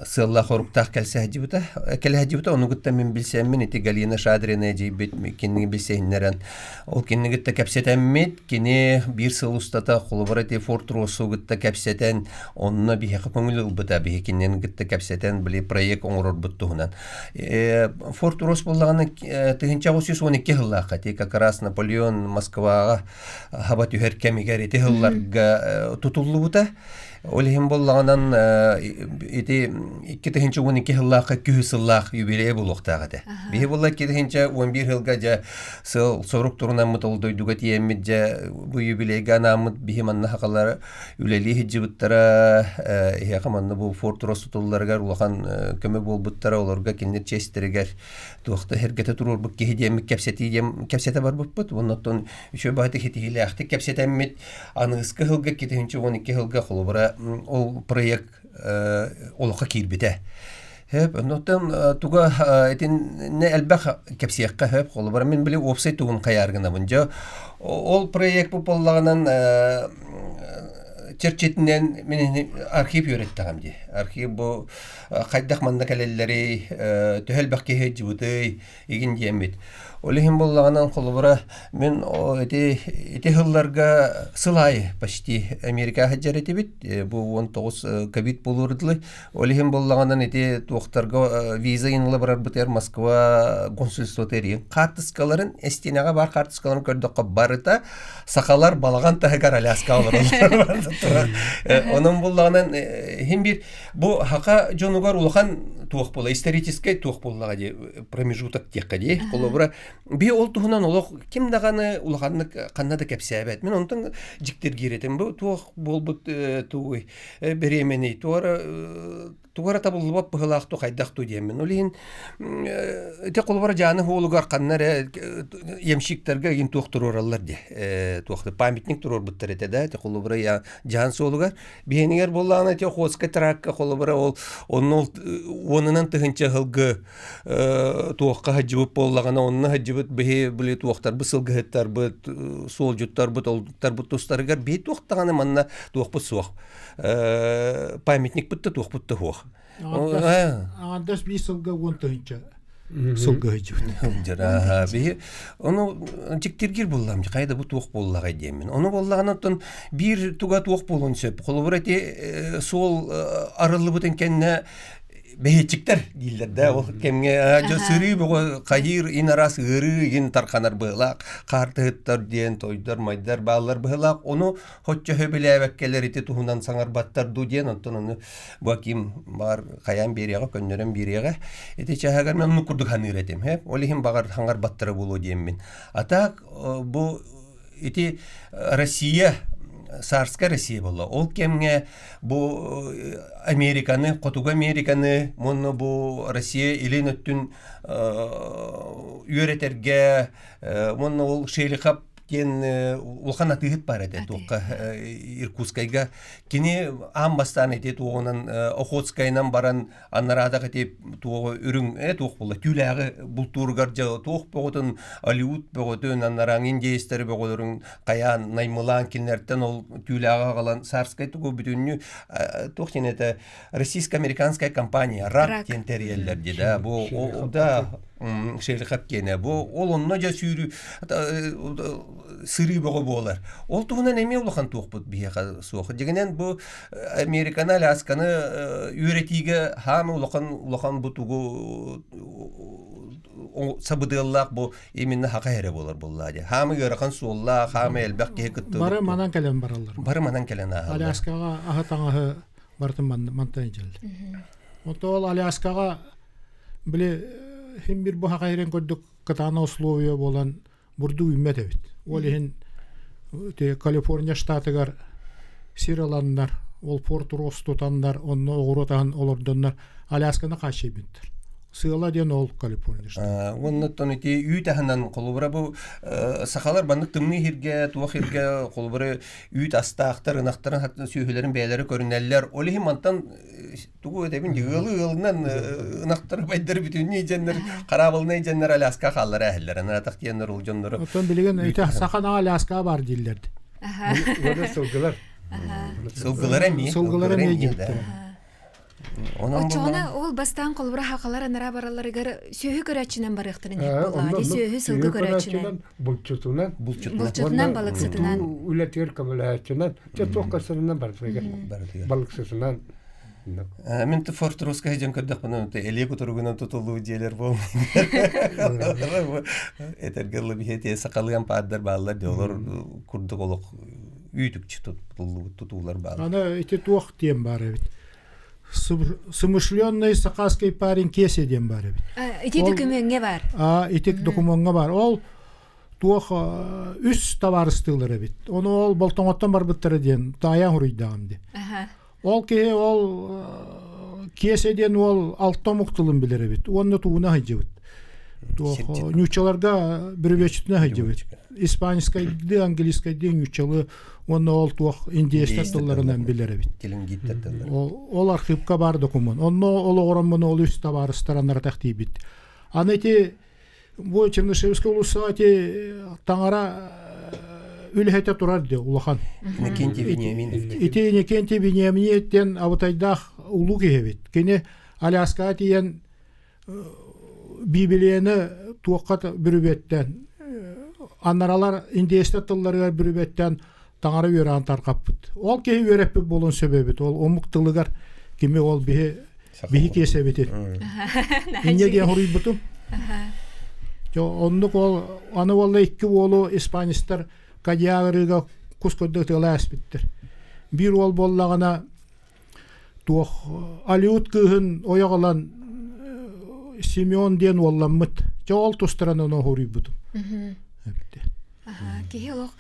сыаллаах-соруктаах кэлсэ сылдьыбыта. Кэлэ сылдьыбыта, ону кытта мин билсэммин ити Галина Шадрина эдьиийбит кинини билсиһиннэрэн ол кинини кытта кэпсэтэммит, кини биир сыл устата холобура ити Форт Россу кытта кэпсэтэн, онно биһиэхэ көҥүл ылбыта, биһи кинини кытта кэпсэтэн, били проект оҥорорбут туһунан. Форт Росс буоллаҕына 1912 сыллаахха ити как раз Наполеон Москваҕа хаба түһэр кэмигэр ити сылларга тутуллубута. Ол иһин буоллаҕынан ити 2012 сыллаахха күһү сыллаах юбилейа буолуохтаах этэ. Биһи буолла 2011 сылга дьэ сыл сорук турунаммыт ол дойдуга тиийэммит дьэ бу юбилейга анааммыт биһи манна сахалар үлэлии сылдьыбыттара иһиэхэ манна бу Форт Росс тутулларыгар улахан көмө буолбуттара олорго кинилэр чиэстэригэр туох да эргэтэ туруорбут киһи диэммит кэпсэтии диэн кэпсэтэ барбыппыт уонна оттон үчүгэй баҕайытык ситиһиилээхтик кэпсэтэммит аныгыскы сылга 2012 сылга холобура ол проект олоххо киирбитэ. Хөп, оннуттан туга итиннэ элбэх кэпсиэххэ хөп, холобура мин били уопсай тугун хайаар гынабын. Дьэ, ол проект бу буоллаҕынан чэрчитинэн мин архив үөрэттэҕим дии. Архив бу хайдах манна кэлэллэрий, төһө элбэх киһи сылдьыбытый, игин диэммит. Ол иһин буоллаҕынан холобура мин ити ити сылларга сыл аайы почти Америкаҕа сылдьар этибит. Бу 19 ковид буолуор дылы. Ол иһин буоллаҕынан ити туохтарга виза ыла барарбытыгар Москва консульствота эрийэн хаартыскаларын эстиэнэҕэ баар хаартыскаларын көрдөххө барыта сахалар балаҕан таһыгар Аляскаҕа олороллор. Онон буоллаҕынан иһин биир бу саха дьонугар улахан туох буола историческай туох буоллаҕа дии промежуток диэххэ дии. Холобура, би ол туһунан олох ким даҕаны улаханнык ханна да кэпсээбэт. Мин онтон дьиктиргиир этим. Бу туох буолбут тугуй бириэмэний туора тугара табыллыбат быһылаах ту хайдах ту диэммин. Ол иһин ити холобура Дьааны уолугар ханна эрэ ямщиктарга игин туох туруораллар дии. Туох памятник туруорбуттар этэ да. Ити холобура Дьаан суолугар биһинигэр буоллаҕына ити Охотскай тракка холобура ол онно ол уонунан тыһыынча сылгы туохха сылдьыбыт буоллаҕына онно сылдьыбыт биһи били туохтарбыт сылгыһыттарбыт суолдьуттарбыт олуктарбыт тустарыгар биһи туох даҕаны манна туохпут суох памятникпыт да туохпут да суох Аҥардас биир сылга 10 тыһыынча сылгы сылдьыбыт. Биһи ону дьиктиргиир буоллаҕым хайа да бу туох буоллаҕай диэммин. Ону буоллаҕына оттон биир туга туох буолуон сөп. Холобура ити суол арыллыбытын кэннэ бэһиэччиктэр дииллэр да ол кэмҥэ дьэ сырыы бөҕө хайыыр ин араас ыарыы игин тарханар быһылаах хаартыһыттар диэн тойдор майдар бааллар быһылаах ону хоччо сөбүлээбэккэлэр ити туһунан саҥарбаттар дуу диэн онтон ону бу Аким баар хайаан биэриэҕэ көннөрөн биэриэҕэ ити чааһыгар мен оннук курдук саныыр этим he ол иһин баҕар хаҥарбаттара буолуо диэммин а так бу ити Россия царская Россия буолла ол кэмҥэ бу Американы хотугу Американы уонна бу Россия илин өттүн үөрэтэргэ уонна ол Шелихов диэн улахан атыыһыт бар этэ туохха Иркутскайга. Кини аан бастаан ити туоҕунан Охотскайынан баран аннараадах ити туоҕу үрүҥ туох буолла түүлээҕи бултууругар дьэ туох бөҕөтүн Алиут бөҕөтүн аннараҥ индейстери бөҕөлөрүн хайаан наймылаан кинилэртэн ол түүлээҕи аҕалан царскай тугу бүтүннүү туох диэн этэ российско-американская компания РАК диэн тэрийэллэр дии да бу да Шелихов диэнэ бу ол онно дьэ сүүрүү сырыы бөҕө буолар ол туһунан эмиэ улахан туохпут биһиэхэ суох дьиҥинэн бу Американы Алясканы үөрэтиигэ хаама улахан улахан бу тугу сабыдыаллаах бу именно хака эрэ буолар буоллаа дии. Хаамы ыарахан суоллаах, хаамы элбэх киһи кыттыбыт. Бары манан кэлэн бараллар. Бары манан кэлэн ааһаллар. Аляскаҕа аһы таҥаһы барытын мантан илдьэллэр. Онто ол Аляскаҕа били хим бир бу хака ирен көрдүк кытаана условия буолан бурдук үүммэт эбит. Ол иһин Калифорния штатыгар сир ыланнар, ол порт Рос тутаннар, онно оҕуруот аһын олордоннор Алясканы хааччыйбыттар. Сыала диэн ол Калифорния штата. Уоннаттан ити үүт аһынан холобура бу сахалар баннык тымныы иһиргэ, туох иһиргэ холобура үүт астаахтар, ынахтарын сүөһүлэрин бэйэлэрэ көрүнэллэр. Ол иһин мантан тугу этэбин ыалы ыалынан ынахтары байдары бүтүннүү дьэннэр хараабылынай дьэннэр Аляска хааллара эһэллэр анаатах диэннэр ол дьоннору Оттон билигин ити саханаҕа Аляска бар дииллэрди. Уонна сылгылар. Сылгылар эмиэ. Сылгылар эмиэ диэбиттэрэ. Оччоҕуна ол бастаан холобура хахалар анараа баралларыгар сүөһү көрөөччүнэн барыахтарын сөп буоллаҕа дии сүөһү сылгы көрөөччүнэн булчутунан булчутунан балыксытынан үлэтигэр көмөлөһөөччүнэн Дьэ туох көрсөрүнэн барытыгар балыксытынан Мин Форт-Русска сылдьан көрдөхпүнэ элиэ кутуругунан тутуллубут дьиэлэр буолмайдар. Этэргэ дылы биһиэти сахалыан паардар бааллар дии олор курдук олох үүтүкчү тутуллубут тутуулар бааллар. Аны ити туох диэн баар эбит. Смышленный сахаский парень Кеся диэн баар эбит. Ити докумуоҥҥа баар. А ити докумуоҥҥа баар. Ол туох үс табаарыстыылар эбит. Ону ол Болтоҥоттон барбыттара диэн таайан хуруйдаҕым дии. Ол киһи ол Киэсэ диэн уол алта омук тылын билэр эбит. Уонна тууна сылдьыбыт. Туох ньууччаларга бүрүбүөччүтүнэ сылдьыбыт. Испанскайдыы, английскайдыы ньууччалыы уонна ол туох индиэстэр тылларынан билэр эбит. Ол, ол архыыпка баар докумуон. Онно олоҕороммун ол үс табаарыстар анаратах тиийбит. Аны ити Бу Чернышевскай уулуссаҕа ити таҥара үлэһитэ турар дии улахан. Иннокентий Вениаминович. Ити Иннокентий Вениаминович диэн абытайдаах улуу киһи эбит. Кини Аляскаҕа тиийэн Библияны туохха бүрүбүөттэн анаралар индейстэр тылларыгар бүрүбүөттэн таҥара үөрэҕин тарҕаппыт. Ол киһи үөрэппит буолуон сөп эбит. Ол омук тылыгар кими ол биһи биһи киэсэбитин. Инньэ диэн хоруйбутум. Оннук ол аны уолла икки уолу испанецтар Кадьяарыга кус көрдө ытыалаа эспиттэр. Биир уол буоллаҕына туох Алиут кыыһын ойох ылан Семен диэн уолламмыт. Дьэ ол тустаран ону хоруйбутум. Киһи олох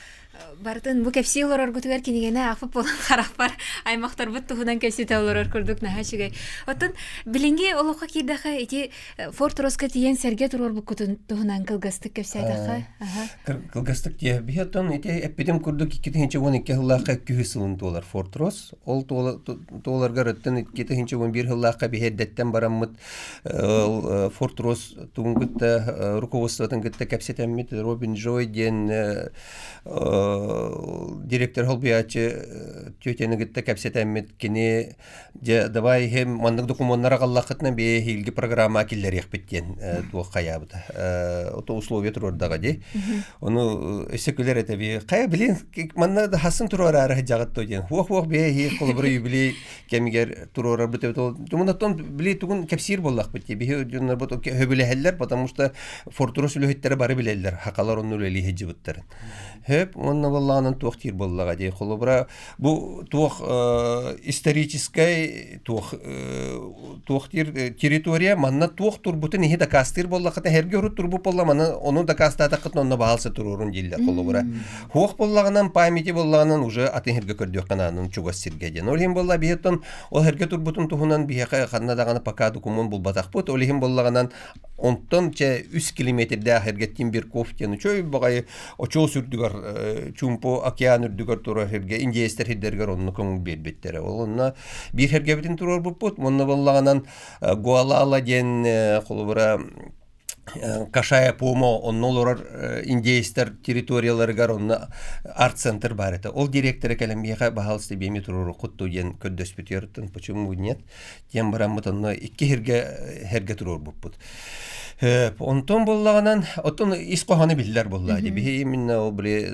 барытын бу кэпсии олороргутугар кинигэни аахпыт буолан харахпар аймахтарбыт туһунан кэпсэтэ олорор курдук наһаа үчүгэй. Оттон билиҥҥи олоххо киирдэххэ ити Форт Роско тиийэн сэргэ туруорбуккутун туһунан кылгастык кэпсээтэххэ. Кылгастык тиэ. Биһи оттон ити эппитим курдук 2012 сыллаахха күһүс сылын туолар Форт Рос. Ол туоларгар өттөн 2011 сыллаахха биһи эрдэттэн бараммыт Форт Рос тугун кытта руководствотын кытта кэпсэтэммит Робин Джой диэн директор холбуйааччы тетяны кытта кэпсэтэммит кини дьэ давай иһим маннык докумуоннар аҕаллаххытына биһиги программа киллэриэхпит диэн туох хайаабыта ото условия туруордаҕа дии ону өссө күлэр этэ би хайа билин манна хасын туруораары сылдьаҕыт то диэн хуох хуох биһи холобура юбилей кэмигэр туруорарбыт эбит ол тумунаттан били тугун кэпсиир буоллахпыт дии биһи дьоннорбут хөбүлэһэллэр потому что фортурус үлэһиттэрэ бары билэллэр хакалар онну үлэлии сылдьыбыттарын хөп уонна Онно буоллаҕынан туох диир буоллаҕа дии. Холобура, бу туох историческай туох туох диир территория манна туох турбутун иһи дакаастыыр буоллаххына эргэ урут турбут буолла маны ону дакаастаатаххытына онно баһаалса туруорун дииллэр холобура. Хуох буоллаҕынан памяти буоллаҕынан уже атын сиргэ көрдүөххэ наанын чугас сиргэ диэн. Ол иһин буолла биһиэттэн ол эргэ турбутун туһунан биһиэхэ ханна даҕаны пока документ булбатахпыт. Ол иһин буоллаҕынан онтон чэ үс километрдээх эргэ Тимберков диэн үчүгэй баҕайы очуос үрдүгэр Чуумпу океан үрдүгэр турар сиргэ индейстэр сирдэригэр онно көҥүл биэрбиттэрэ. Ол онно биир сэргэбитин туруорбуппут. Онно буоллаҕынан Гуалала диэн холобура Кашая Помо онно олорор индейстэр территорияларыгар онно арт-центр баар этэ. Ол директора кэлэн миэхэ баһаалыста биэми туруоруккут дуу диэн көрдөспүтүгэр почему нет диэн бараммыт онно икки сиргэ сэргэ туруорбуппут. Онтон буоллаҕынан, оттон ис хоһооно биллэр буоллаа дии. Биһи именно ол били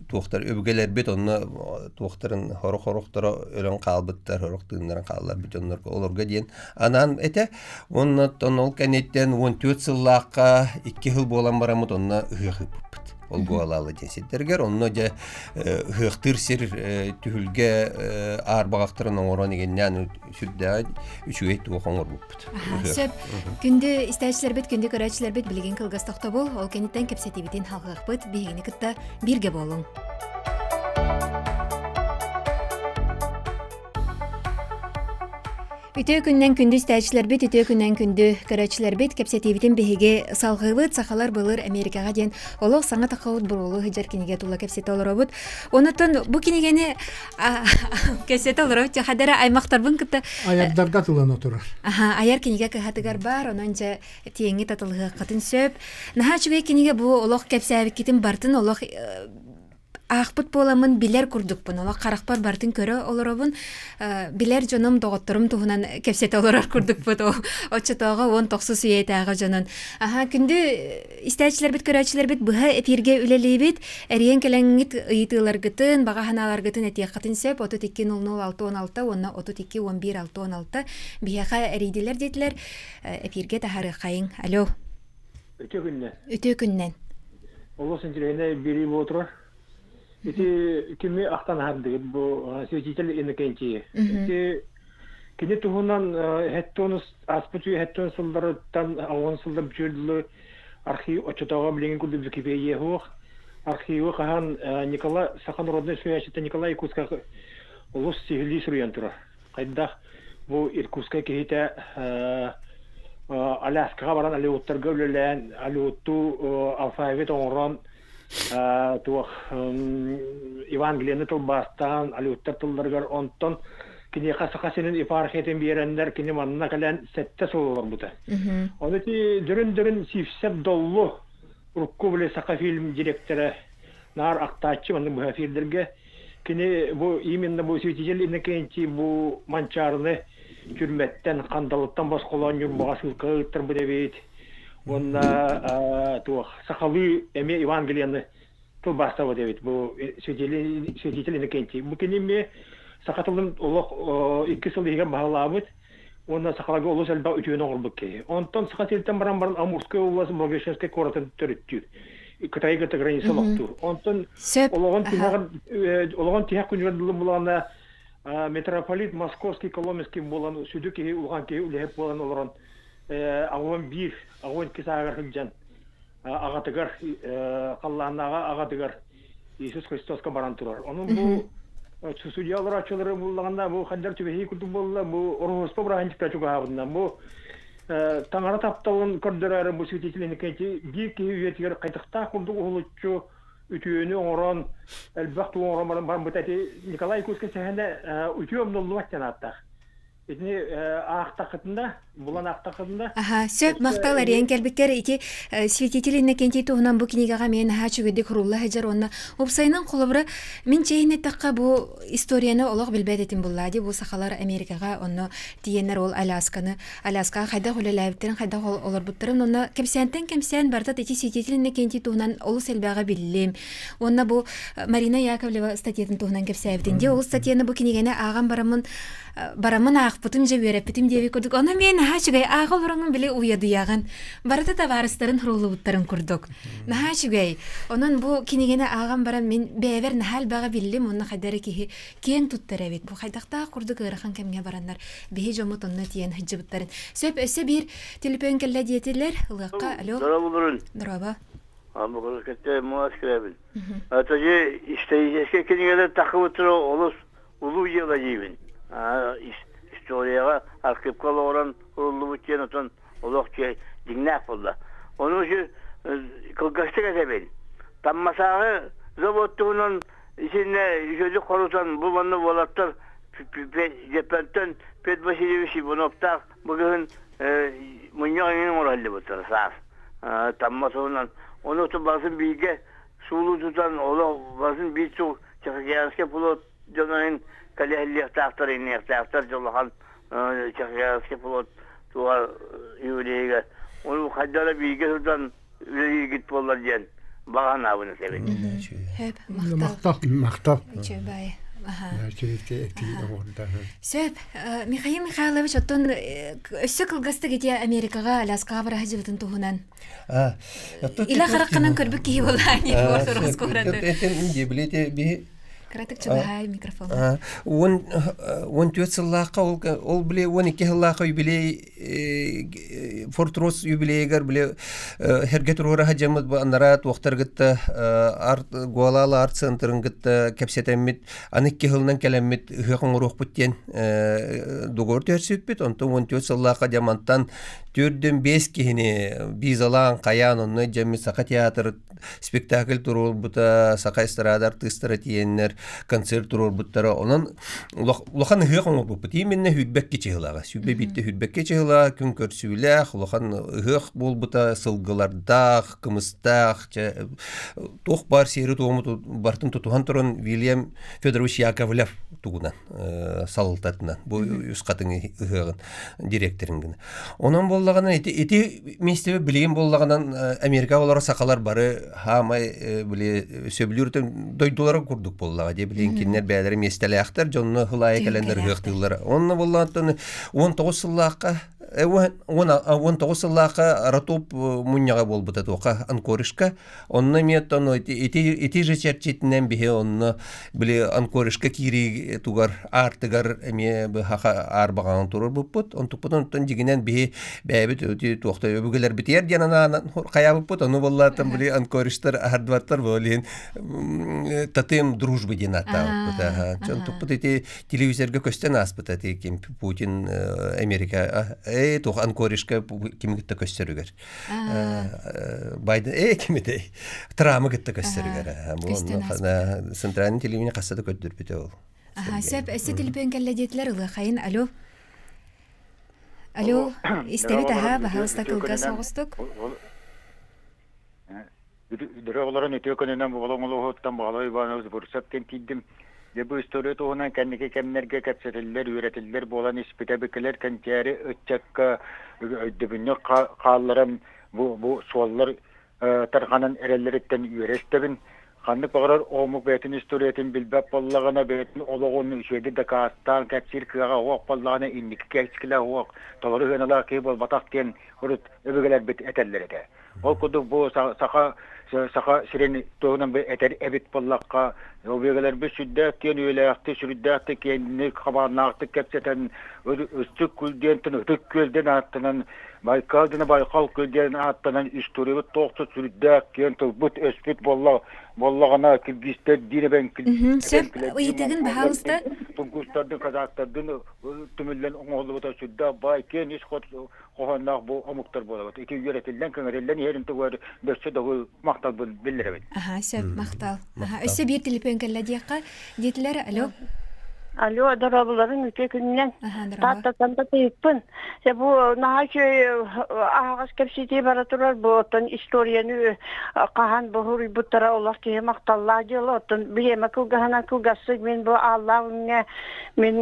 туохтар өбүгэлэрбит онно туохтарын хорох-хорохторо өлөн хаалбыттар, хорох тыыннарын хаалларбыт дьоннорго олорго диэн анаан этэ. Уонна оттон ол кэнниттэн 14 сыллаахха икки сыл буолан бараммыт онно ыһыах ыыппыппыт. Ол Гуалаалы диэн сирдэригэр онно дьэ ыһыахтыыр сир түһүлгэ аарбаҕахтарын оҥорон игиннээн сүрдээх үчүгэй туох оҥорбуппут. Сөп. Күндү истээччилэрбит, күндү көрөөччүлэрбит билигин кылгас тохтобул. Ол кэнниттэн кэпсэтиибитин халҕыахпыт. Биһигини кытта бииргэ буолуҥ. Үтүө күннэн күндү истээччилэрбит, үтүө күннэн күндү көрөөччүлэрбит, кэпсэтиибитин биһиги салҕыыбыт. Сахалар былыр Америкаҕа диэн олох саҥа таххабыт буруолу сылдьар кинигэ тула кэпсэтэ олоробут. Онотон бу кинигэни кэпсэтэ олоробут хадара аймахтарбын кытта Айардарга тылан отурар. Аха, айар кинигэ кыһатыгар бар, онон дьэ тиэҥҥи татылыһыаххытын сөп. Наһаа үчүгэй кинигэ бу олох кэпсээбиккитин бартын олох аахпыт буоламмын билэр курдукпун, олох харахпар барытын көрө олоробун, билэр дьонум, доҕотторум туһунан кэпсэтэ олорор курдукпут оччотооҕу 19 үйэтээҕи дьонун. Аха, күндү истээччилэрбит, көрөөччүлэрбит быһа эпииргэ үлэлиибит. Эрийэн кэлэҥҥит ыйытыыларгытын, баҕа санааларгытын этиэххитин сөп. 32 00 616 уонна 32 11 616 биһиэхэ эрийдилэр диэтилэр. Эпииргэ таһаарыаххайыҥ. Алло. Үтүө күннэн. Үтүө күннэн. Олус интеллигентнэй биэрии буола турар. Ити кими ахтан аһардыгыт бу святитель Иннокентий. Ити кини туһунан хеттонус ааспыт үйэ хеттон сылларыттан оҕон сыллар бүтүөр архив оччотооҕу билигин курдук Википедия суох. Архивы хаһан Николай саха народнай суруйааччыта Николай Якутскай олус сиһилии суруйан турар. Хайдах бу Иркутскай киһитэ Аляскаҕа баран Алеуттарга үлэлээн, Алеуттуу алфавит оҥорон, туох Евангелиены тылбаастаан Алеуттар тылларыгар онтон киниэхэ Саха сирин епархиятын биэрэннэр кини манна кэлэн сэттэ сыл олорбута. Ону ити дөрүн-дөрүн Сивцев Доллу урукку били Сахафильм директора наар ахтааччы маннык быһа эфирдэргэ Кини бу именно бу святитель Иннокентий бу Манчаарыны түрмэттэн, хандалыттан босхолоон Ньурбаҕа сыылкаҕа ыыттарбыт эбит. Уонна туох сахалыы эмиэ Евангелиены тылбаастабыт эбит бу святитель, святитель Иннокентий. Бу кини эмиэ саха тылын олох икки сыл иһигэр баһылаабыт уонна сахаларга олус элбэх үтүөнү оҥорбут киһи. Онтон Саха сириттэн баран баран Амурскай область Благовещенскай куоратын төрүттүүр. Кытайга кытта граница олохтуур. Онтон олоҕун тиһэҕэр олоҕун тиһэх күнүгэр дылы булаана митрополит Московский Коломенский буолан сүдү киһи улахан киһи үлэһит буолан олорон аҕуон биир аҕуон икки сааһыгар сылдьан аҕатыгар халлааннааҕы аҕатыгар Иисус Христоска баран турар. Онон бу судья олорооччулары буллаҕына бу хандар түбэһии курдук буолла бу Ороһуоспа бырааһынньыкка чугаһаабытынан бу таҥара тапталын көрдөрөөрү бу святитель Иннокентий биир киһи үйэтигэр хайдахтаах курдук уһулуччу үтүөнү оҥорон элбэх тугу оҥорон баран барбыта ити Николай Якутскай сэһэнэ үтүө умнуллубат диэн ааттаах. Итини аахтаххытына, булан аахтаххытына. Аха, сөп, махтал эрийэн кэлбиккэр ити святитель Иннокентий туһунан бу кинигэҕэ эмиэ наһаа үчүгэйдик сурулла сылдьар уонна уопсайынан холобура мин чиэһин эттэххэ бу историяны олох билбэт этим буллаа дии бу сахалар Америкаҕа онно тиийэннэр ол Алясканы Аляскаҕа хайдах үлэлээбиттэрин хайдах олорбуттарын онно кэпсээнтэн кэпсээн барыта ити святитель Иннокентий туһунан олус элбэҕи биллим уонна бу Марина Яковлева статьятын туһунан кэпсээбитин дии ол статьяны бу кинигэни ааҕан бараммын бараммын аахпытым. аахпытым дьэ үөрэппитим диэбит курдук. Ону мен наһаа үчүгэй ааҕа олороҥҥун били уйадыйаҕын. Барыта табаарыстарын суруллубуттарын курдук. Наһаа үчүгэй. Онон бу кинигэни ааҕан баран мин бэйэбэр наһаа элбэҕи биллим уонна хайда эрэ киһи киэҥ туттар эбит. Бу хайдахтаах курдук ыарахан кэмҥэ бараннар биһи дьоммут онно тиийэн сылдьыбыттарын. Сөп, өссө биир телефон кэллэ диэтилэр. Ылыахха, алло. Здорово, Здорово. Бу муас кирэбин. Атажы историческай кинигэлэр тахыбыттара олус улуу дьыала диибин. Историяҕа архивка олоҕуран уруллубут диэн отон олох дьиҥнээх буолла. Ону кылгастык этэбин. Таммасааҕы завод туһунан итиннэ үчүгэйдик хорутан бу манна уолаттар Дьөппөнтөн Петр Васильевич Ивановтаах бу кыһын мунньах эҥин оҥоро саас Тамма туһунан. Ону барытын бииргэ суулуу тутан олох барытын биир сыл Тихоокеанский флот дьонун кэлэһиллиэхтээхтэр иниэхтээхтэр дьолохон Тихоокеанский флот туга юбилейга ону хайда эрэ бииргэ сылдьан үлэлииргит буоллар диэн баҕа санаабын этэбин. Хөп, махтал. Махтал. Үчүгэй. Сөп. Михаил Михайлович, оттон өссө кылгастык ити Америкаҕа Аляскаҕа бара сылдьыбытын туһунан. Илэ хараххынан көрбүт киһи буолаа Билете Кыратык чугаһаай микрофон. 14 сыллаахха ол били 12 сыллаахха юбилей Фортрос юбилейгар били Херге туруораха дьаммыт анараа туохтар кытта арт Гуалала арт центрын кытта кэпсэтэммит аны икки сылынан кэлэммит ыһыах оҥоруохпут диэн договор түһэрсибиппит онтон 14 сыллаахха дьамантан төрдүн биэс киһини визалаан хайаан онно дьэммит саха театр спектакль туруорбута саха эстрада артыыстара тиийэннэр концерт туруорбуттара онон улахан ыһыах оҥорбуппут именно сүүрбэкки чыһылаҕа сүүрбэ биирдэ сүүрбэкки чыһыла күн көрсүүлээх улахан ыһыах буолбута сылгылардаах кымыстаах туох баар сиэри туому барытын тутуһан туран Вильям Федорович Яковлев тугунан салалтатынан бу үс хатыҥ ыһыаҕын директорын гына. Онон буоллаҕына ити ити миэстэбэ билигин буоллаҕынан Америка олоро сахалар бары хаамай били сөбүлүүр дойдулара курдук буоллаҕа дии билигин кинилэр бэйэлэрэ миэстэлээхтэр дьонно хылаайа кэлэннэр ыһыахтыыллар. Онно буоллаҕына 19 сыллаахха 19 сыллаахха Ротоп мунньаҕа буолбута туоха Анкоришка Онно эмиэ оттон ити ити же чэрчитинэн биһи онно били Анкоришка киирии тугар аартыгар эмиэ быһаха аарбаҕаҕын туруорбуппут. Онтукпутун оттон дьигинэн биһи бэйэбит ити туохта өбүгэлэрбитигэр диэн анаан хайаабыппыт. Ону буоллаатан били анкориштар аһардыбаттар буолин тотем дружбы диэн ааттаабыппыт. Онтукпут ити телевизорга көстөн ааспыта ити ким Путин Америка э туох Анкоришка кими кытта көстөрүгэр. Байден э кимитей Трамы кытта көстөрүгэр бу центральный телевидение хасса да көрдөрбүтэ ол. Аха, сөп, өссө телефон кэллэ диэтилэр ылыахайын. Алло. Алло, истэбит аха, баһаалыста кылгас соҕустук. Дөрө олорон үтүө күнүнэн буолуҥ улууһуттан Баҕалай Иванович Бурцев диэн тиийдим. Дьэ бу история туһунан кэнники кэмнэргэ кэпсэтиллэр, үөрэтиллэр буолан испитэ бикилэр кэнчээри ыччакка өйдөбүнньүк хаалларан бу, бу суоллар тарҕанан эрэллэриттэн үөрэ истэбин. Ханнык баҕарар омук бэйэтин историятын билбэт буоллаҕына, бэйэтин олоҕун үчүгэйдик дакаастаан кэпсиир кыаҕа суох буоллаҕына, инники кэскилэ суох, толору сыаналаах киһи буолбатах диэн урут өбүгэлэрбит этэллэр этэ. Ол курдук бу саха саха сирин туһунан этэр эбит буоллахха, өбүгэлэрбит сүрдээх киэн үйэлээхтик, сүрдээхтик киэҥник, хабааннаахтык кэпсэтэн, Ыстык күл диэнтэн Ытык күөл диэн ааттанан, Байкал диэн Байкал күөл диэн ааттанан историябыт туохсут сүрдээх киэн тылбыт-өспүт буолла буоллаҕына киргизтэр диир эбэҥкил Сөп, ыйытыгын баһаалыста. Тунгустардын, казактардын түмүллэн оҥоһуллубута сүрдээх баай киэн ис хоһоонноох бу омуктар буолабыт. Ити үөрэтиллэн, кэҥэтиллэн иһэрин тугар өссө да махталбын биллэрэбин. Аха, сөп, махтал. Аха, өссө биир телефон кэллэ диэххэ. Диэтилэр, алло. Алло, дорооболорун үтүө күнүнэн. Тааттаттан татыйыппын. Дьэ бу наһаа үчүгэй аһаҕас кэпсэтии бара турар. Бу оттон историяны хаһан бу суруйбуттара олох киһи махталлаах дьыала. Оттон бириэмэ кылгаһынан кылгастык мин бу ааллаах үҥҥэ Мин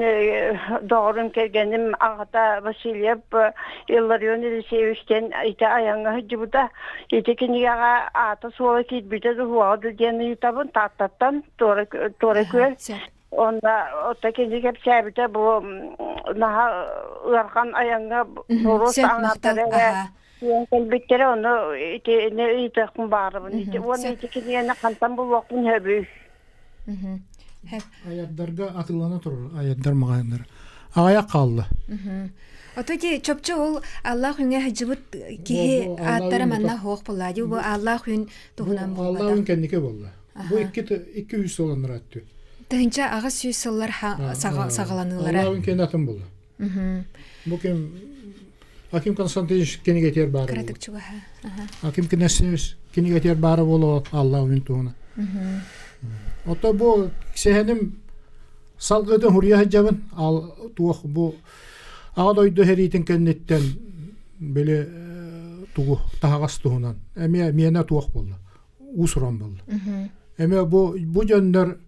доҕорум кэргэним аҕата Васильев Илларион Елисеевич диэн ити айаҥҥа сылдьыбыта. Ити кинигэҕэ аата-суола киирбитэ дуһуоҕа ду диэн ыйытабын Тааттаттан Туора Күөл. Онно ото кини кэпсээбитэ бу Наһаа ыарахан айаҥҥа боруос Сөп, махтал. аҥаардара эрэ тиийэн кэлбиттэрэ, ону итини ыйытыахпын баҕарабын. Ити уонна ити кинигэни хантан булуохпун сөбүй? Айардарга атыылана турар, айардар маҕаһыыннара. Аҕыйах хаалла. Ото ити чопчу ол Аллах үҥэ сылдьыбыт киһи ааттара манна суох буолла. Бу Аллах үн туһунан буолбатах. Аллах үн кэнники буолла. Бу 200 сыл анараа 1800 сыллар саҕаланыылара. Аллах үн кэнни атын буолла. Бу ким Аким Константинович кинигэтигэр баара Кыратык чугаһа. Аким Константинович кинигэтигэр баара буолуо Аллах үн туһунан. Ото бу сэһэним салгытын хуруйа сылдьабын. Ал туох бу Аҕа дойду сэриитин кэнниттэн били тугу таһаҕас туһунан эмиэ миэнэ туох буолла уус-уран буолла. Эмиэ бу бу дьоннор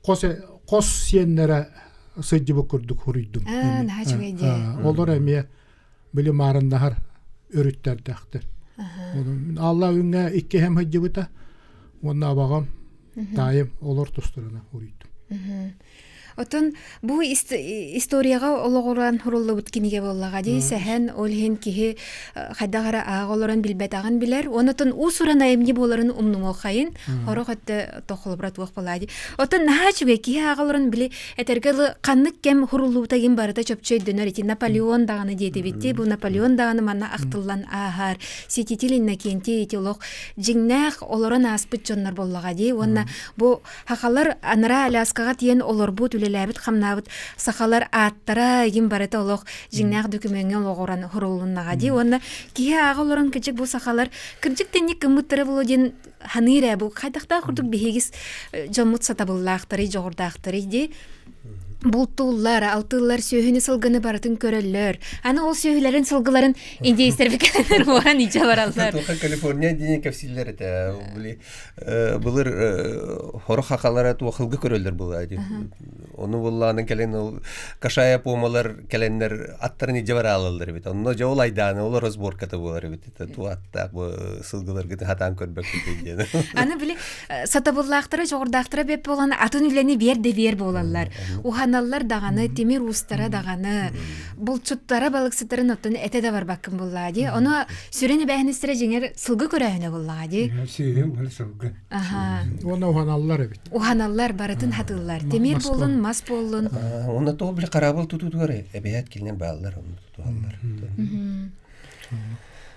хос хос сиэннэрэ сылдьыбыт курдук хуруйдум. Наһаа үчүгэй дии. Олор эмиэ били маарыннаһар өрүттэрдээхтэр. Алла үҥҥэ икки эһэм сылдьыбыта уонна абаҕам таайым олор тустарына хуруйдум. Отон бу историяҕа олоҕуран суруллубут кинигэ буоллаҕа дии сэһэн ол иһин киһи хайдах эрэ ааҕа олорон билбэтэҕин билэр онотон уус-уран айымньы буоларын умнумуоххайын сорох өттө тохолобура туох буолаа дии Отон наһаа үчүгэй киһи ааҕа олорон били этэргэ дылы ханнык кэм суруллубута гин барыта чопчу өйдөнөр ити Наполеон даҕаны диэтибит бу Наполеон даҕаны манна ахтыллан ааһар Святитель Иннокентий ити олох дьиҥнээх олорон ааспыт дьоннор буоллаҕа дии уонна бу Сахалар анараа Аляскаҕа тиийэн олорбут, үлэлээбит-хамнаабыт сахалар ааттара игин барыта олох дьиҥнээх дөкүмүөҥҥэ олоҕуран сурулуннаҕа дии. Уонна киһи ааҕа олорон кырдьык бу сахалар кырдьык тэнник гыммыттара буолуо диэн саныыр ээ бу хайдахтаах курдук биһиги дьоммут сатабыллаахтарый, дьоҕурдаахтарый дии. Бултууллар, алтыыллар, сүөһүнү сылгыны барытын көрөллөр. Аны ол сүөһүлэрин сылгыларын индейстэр бикэлэнэр уоран илдьэ бараллар. Туха Калифорния диэн кэпсииллэр этэ. Били былыр хоро хахалара туохылгы көрөллөр буолаа дии. Ону буллаанын кэлин ол кашая помалар кэлэннэр аттарын илдьэ бараалаллар эбит. Онно дьэ ол айдааны ол разборката буолар эбит. Ту аттаах бу сылгыларгытын хатаан көрбөккүт диэн. Аны били сатабыллаахтара, дьоҕурдаахтара бэп буолан атын үлэни биэр да биэр буолаллар. Уханаллар даҕаны, тимир уустара даҕаны, булчуттара балыксыттарын оттон этэ да барбаккын буллаа дии. Ону сүрүн эбээһинэстэрэ дьиҥэр сылгы көрөөһүнэ буоллаҕа дии. Сүөһү уонна сылгы. Аха. Уонна уһаналлар эбит. Уһаналлар, барытын хатыыллар. Тимир буоллун, мас буоллун. Уонна тоҕо били хараабыл тутуутугар эбэһээт кинилэр бааллар, онно тутуһаллар.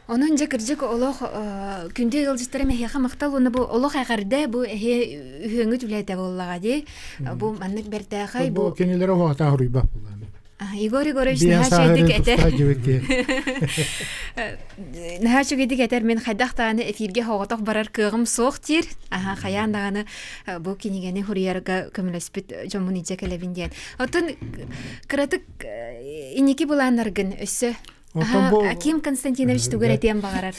Онон дьэ кырдьык олох күндү ыалдьыттара эһиэхэ махтал уонна бу олох эҕэрдэ бу эһи үһүөҥҥүт үлэтэ буоллаҕа дии. Бу маннык бэртээхэй бу кинилэри уһаатаа хоруйбат буоллаҕа. Егор Егорович наһаа үчүгэйдик этэр. Наһаа үчүгэйдик этэр мин хайдах даҕаны эфиргэ соҕотох барар кыаҕым суох диир. Аха хайаан даҕаны бу кинигэни суруйарга көмөлөспүт дьоммун илдьэ кэлэбин диэн. Оттон кыратык инники былааннаргын өссө Аким Константинович тугу этиэн баҕарар?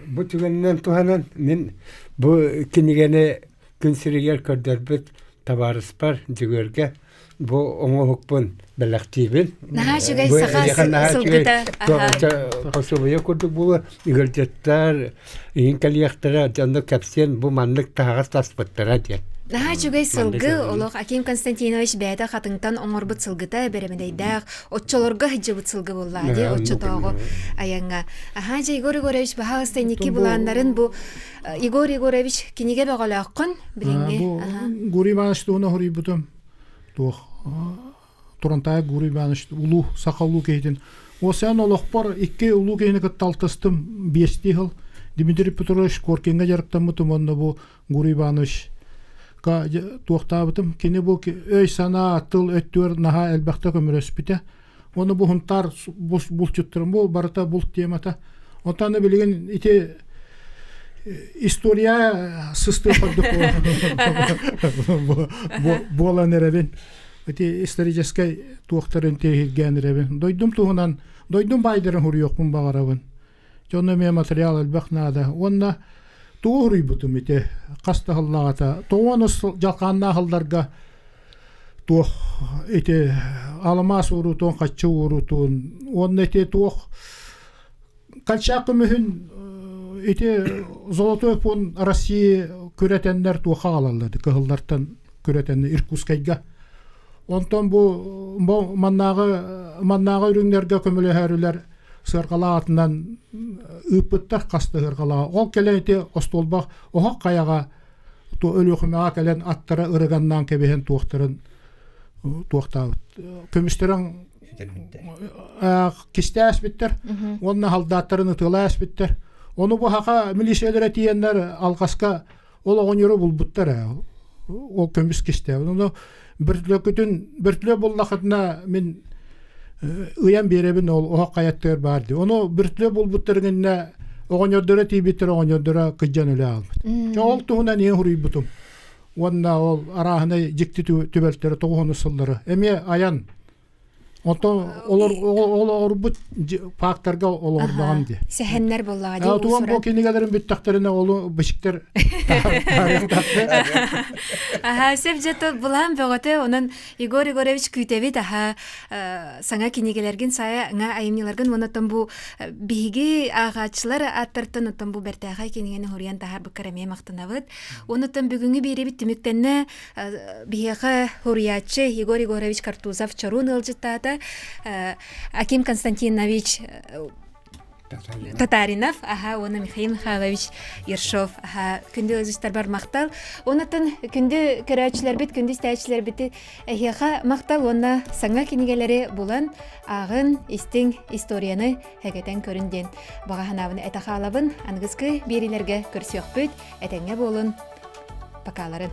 Бу түгэнинэн туһанан мин бу кинигэни күн сиригэр көрдөрбүт табаарыспар Дьөгүөргэ бу оҥоһукпун бэлэхтиибин. Наһаа үчүгэй саха сылгыта. Пособие курдук буолуо ыалдьыттар иһин кэлиэхтэрэ дьонно кэпсиэн бу маннык таһаҕас таспыттара диэн. Наһаа үчүгэй сылгы олох Аким Константинович бэйэтэ хатыҥтан оҥорбут сылгыта бэрэмэдэйдээх оччолорго сылдьыбыт сылгы буоллаа дии оччотооҕу айаҥҥа. Аһаа дьэ Егор Егорович баһаалыста инники былааннарын бу Егор Егорович кинигэ бөҕөлөөххүн билиҥҥи. Бу Гурий Иванович туһунан суруйбутум туох Турантаев Гурий Иванович улуу саха улуу киһитин Осян олохпор икки улуу киһини кытта алтыстым биэстии сыл Дмитрий Петрович Коркиҥҥа дьарыктаммытым уонна бу Гурий Иванович туохтаабытым кини бу өй-санаа тыл өттүгэр наһаа элбэхтэ көмөлөспүтэ Уонна бу Һунтаар булчуттарын бу барыта булт темата. Оттон билигин ити история сыстыы курдук буолан эрэбин. Ити историческай туохтарын тиэһиргээн эрэбин. Дойдум туһунан, дойдум баайдарын хуруйуохпун баҕарабын. Дьонно эмиэ материал элбэх наада. Уонна тугу хуруйбутум ити хас да сыллааҕыта тоҕуонус дьалхааннаах сылларга туох ити алмаас уурутун, хаччы уурутун уонна ити туох Колчак көмүһүн ити Золотой фонд России күрэтэннэр туохха аҕалаллар кыһыллартан күрэтэннэр Иркутскайга. Онтон бу маннааҕы маннааҕы үрүҥнэргэ көмөлөһөрүлэр сыарҕалаах атынан ыыппыттар хас да сыарҕалаах. Ол кэлэн ити остуолбах оһох хайаҕа Өлүөхүмэҕэ кэлэн аттара ырыганнаан кэбиһэн туохтарын туохтаабыт көмүстэрин кистээспиттэр уонна халдааттарын ытыалааспиттэр. Ону бу хаха милициялара тиийэннэр алҕаска ол оҕонньору булбуттар ол көмүс кистээбит. Ону бөртөлөкүтүн бөртөлө буллахытына мин ыйан биэрэбин ол оһох хайаттыгар баар дии. Ону бөртөлө булбуттарын иннэ оҕонньордоро тиийбиттэр оҕонньордоро кыдьан өлө аалбыт. Ол туһунан ийэ хуруйбутум. Уонна ол арааһынай дьикти түбэлтэлэри тоҕуһуну сыллары эмиэ айан Онтон олор олорбут факторга олордоҕум дии. Сэһэннэр буоллаҕа дии. Туом бу кинигэлэрин бүттэхтэринэ олу бычыктар Аха, сөп дьэ булаан бөҕөтө онон Егор Егорович күүтэбит аха саҥа кинигэлэргин сая ҥа айымньыларгын уонна оттон бу биһиги ааҕааччылар ааттартан оттон бу бэртээхэй кинигэни хоруйан таһаарбыккар эмиэ махтанабыт. Онуттан бүгүҥҥү биэрэбит түмүктэннэ Биһиэхэ суруйааччы Егор Егорович Картузов чоруун ыалдьыттаата. Аким Константинович Татаринов, аха, уонна Михаил Михайлович Ершов, аха, күндү ыалдьыттарбар махтал. Оннуттан күндү көрөөччүлэрбит, күндү истээччилэрбит эһиэхэ махтал уонна саҥа кинигэлэри булан, ааҕын, истиҥ историяны хэгэтэн көрүн диэн баҕа санаабын этэ хаалабын. Аныгыскы биэриилэргэ көрсүөхпүт, этэҥҥэ буолун, Покаларын.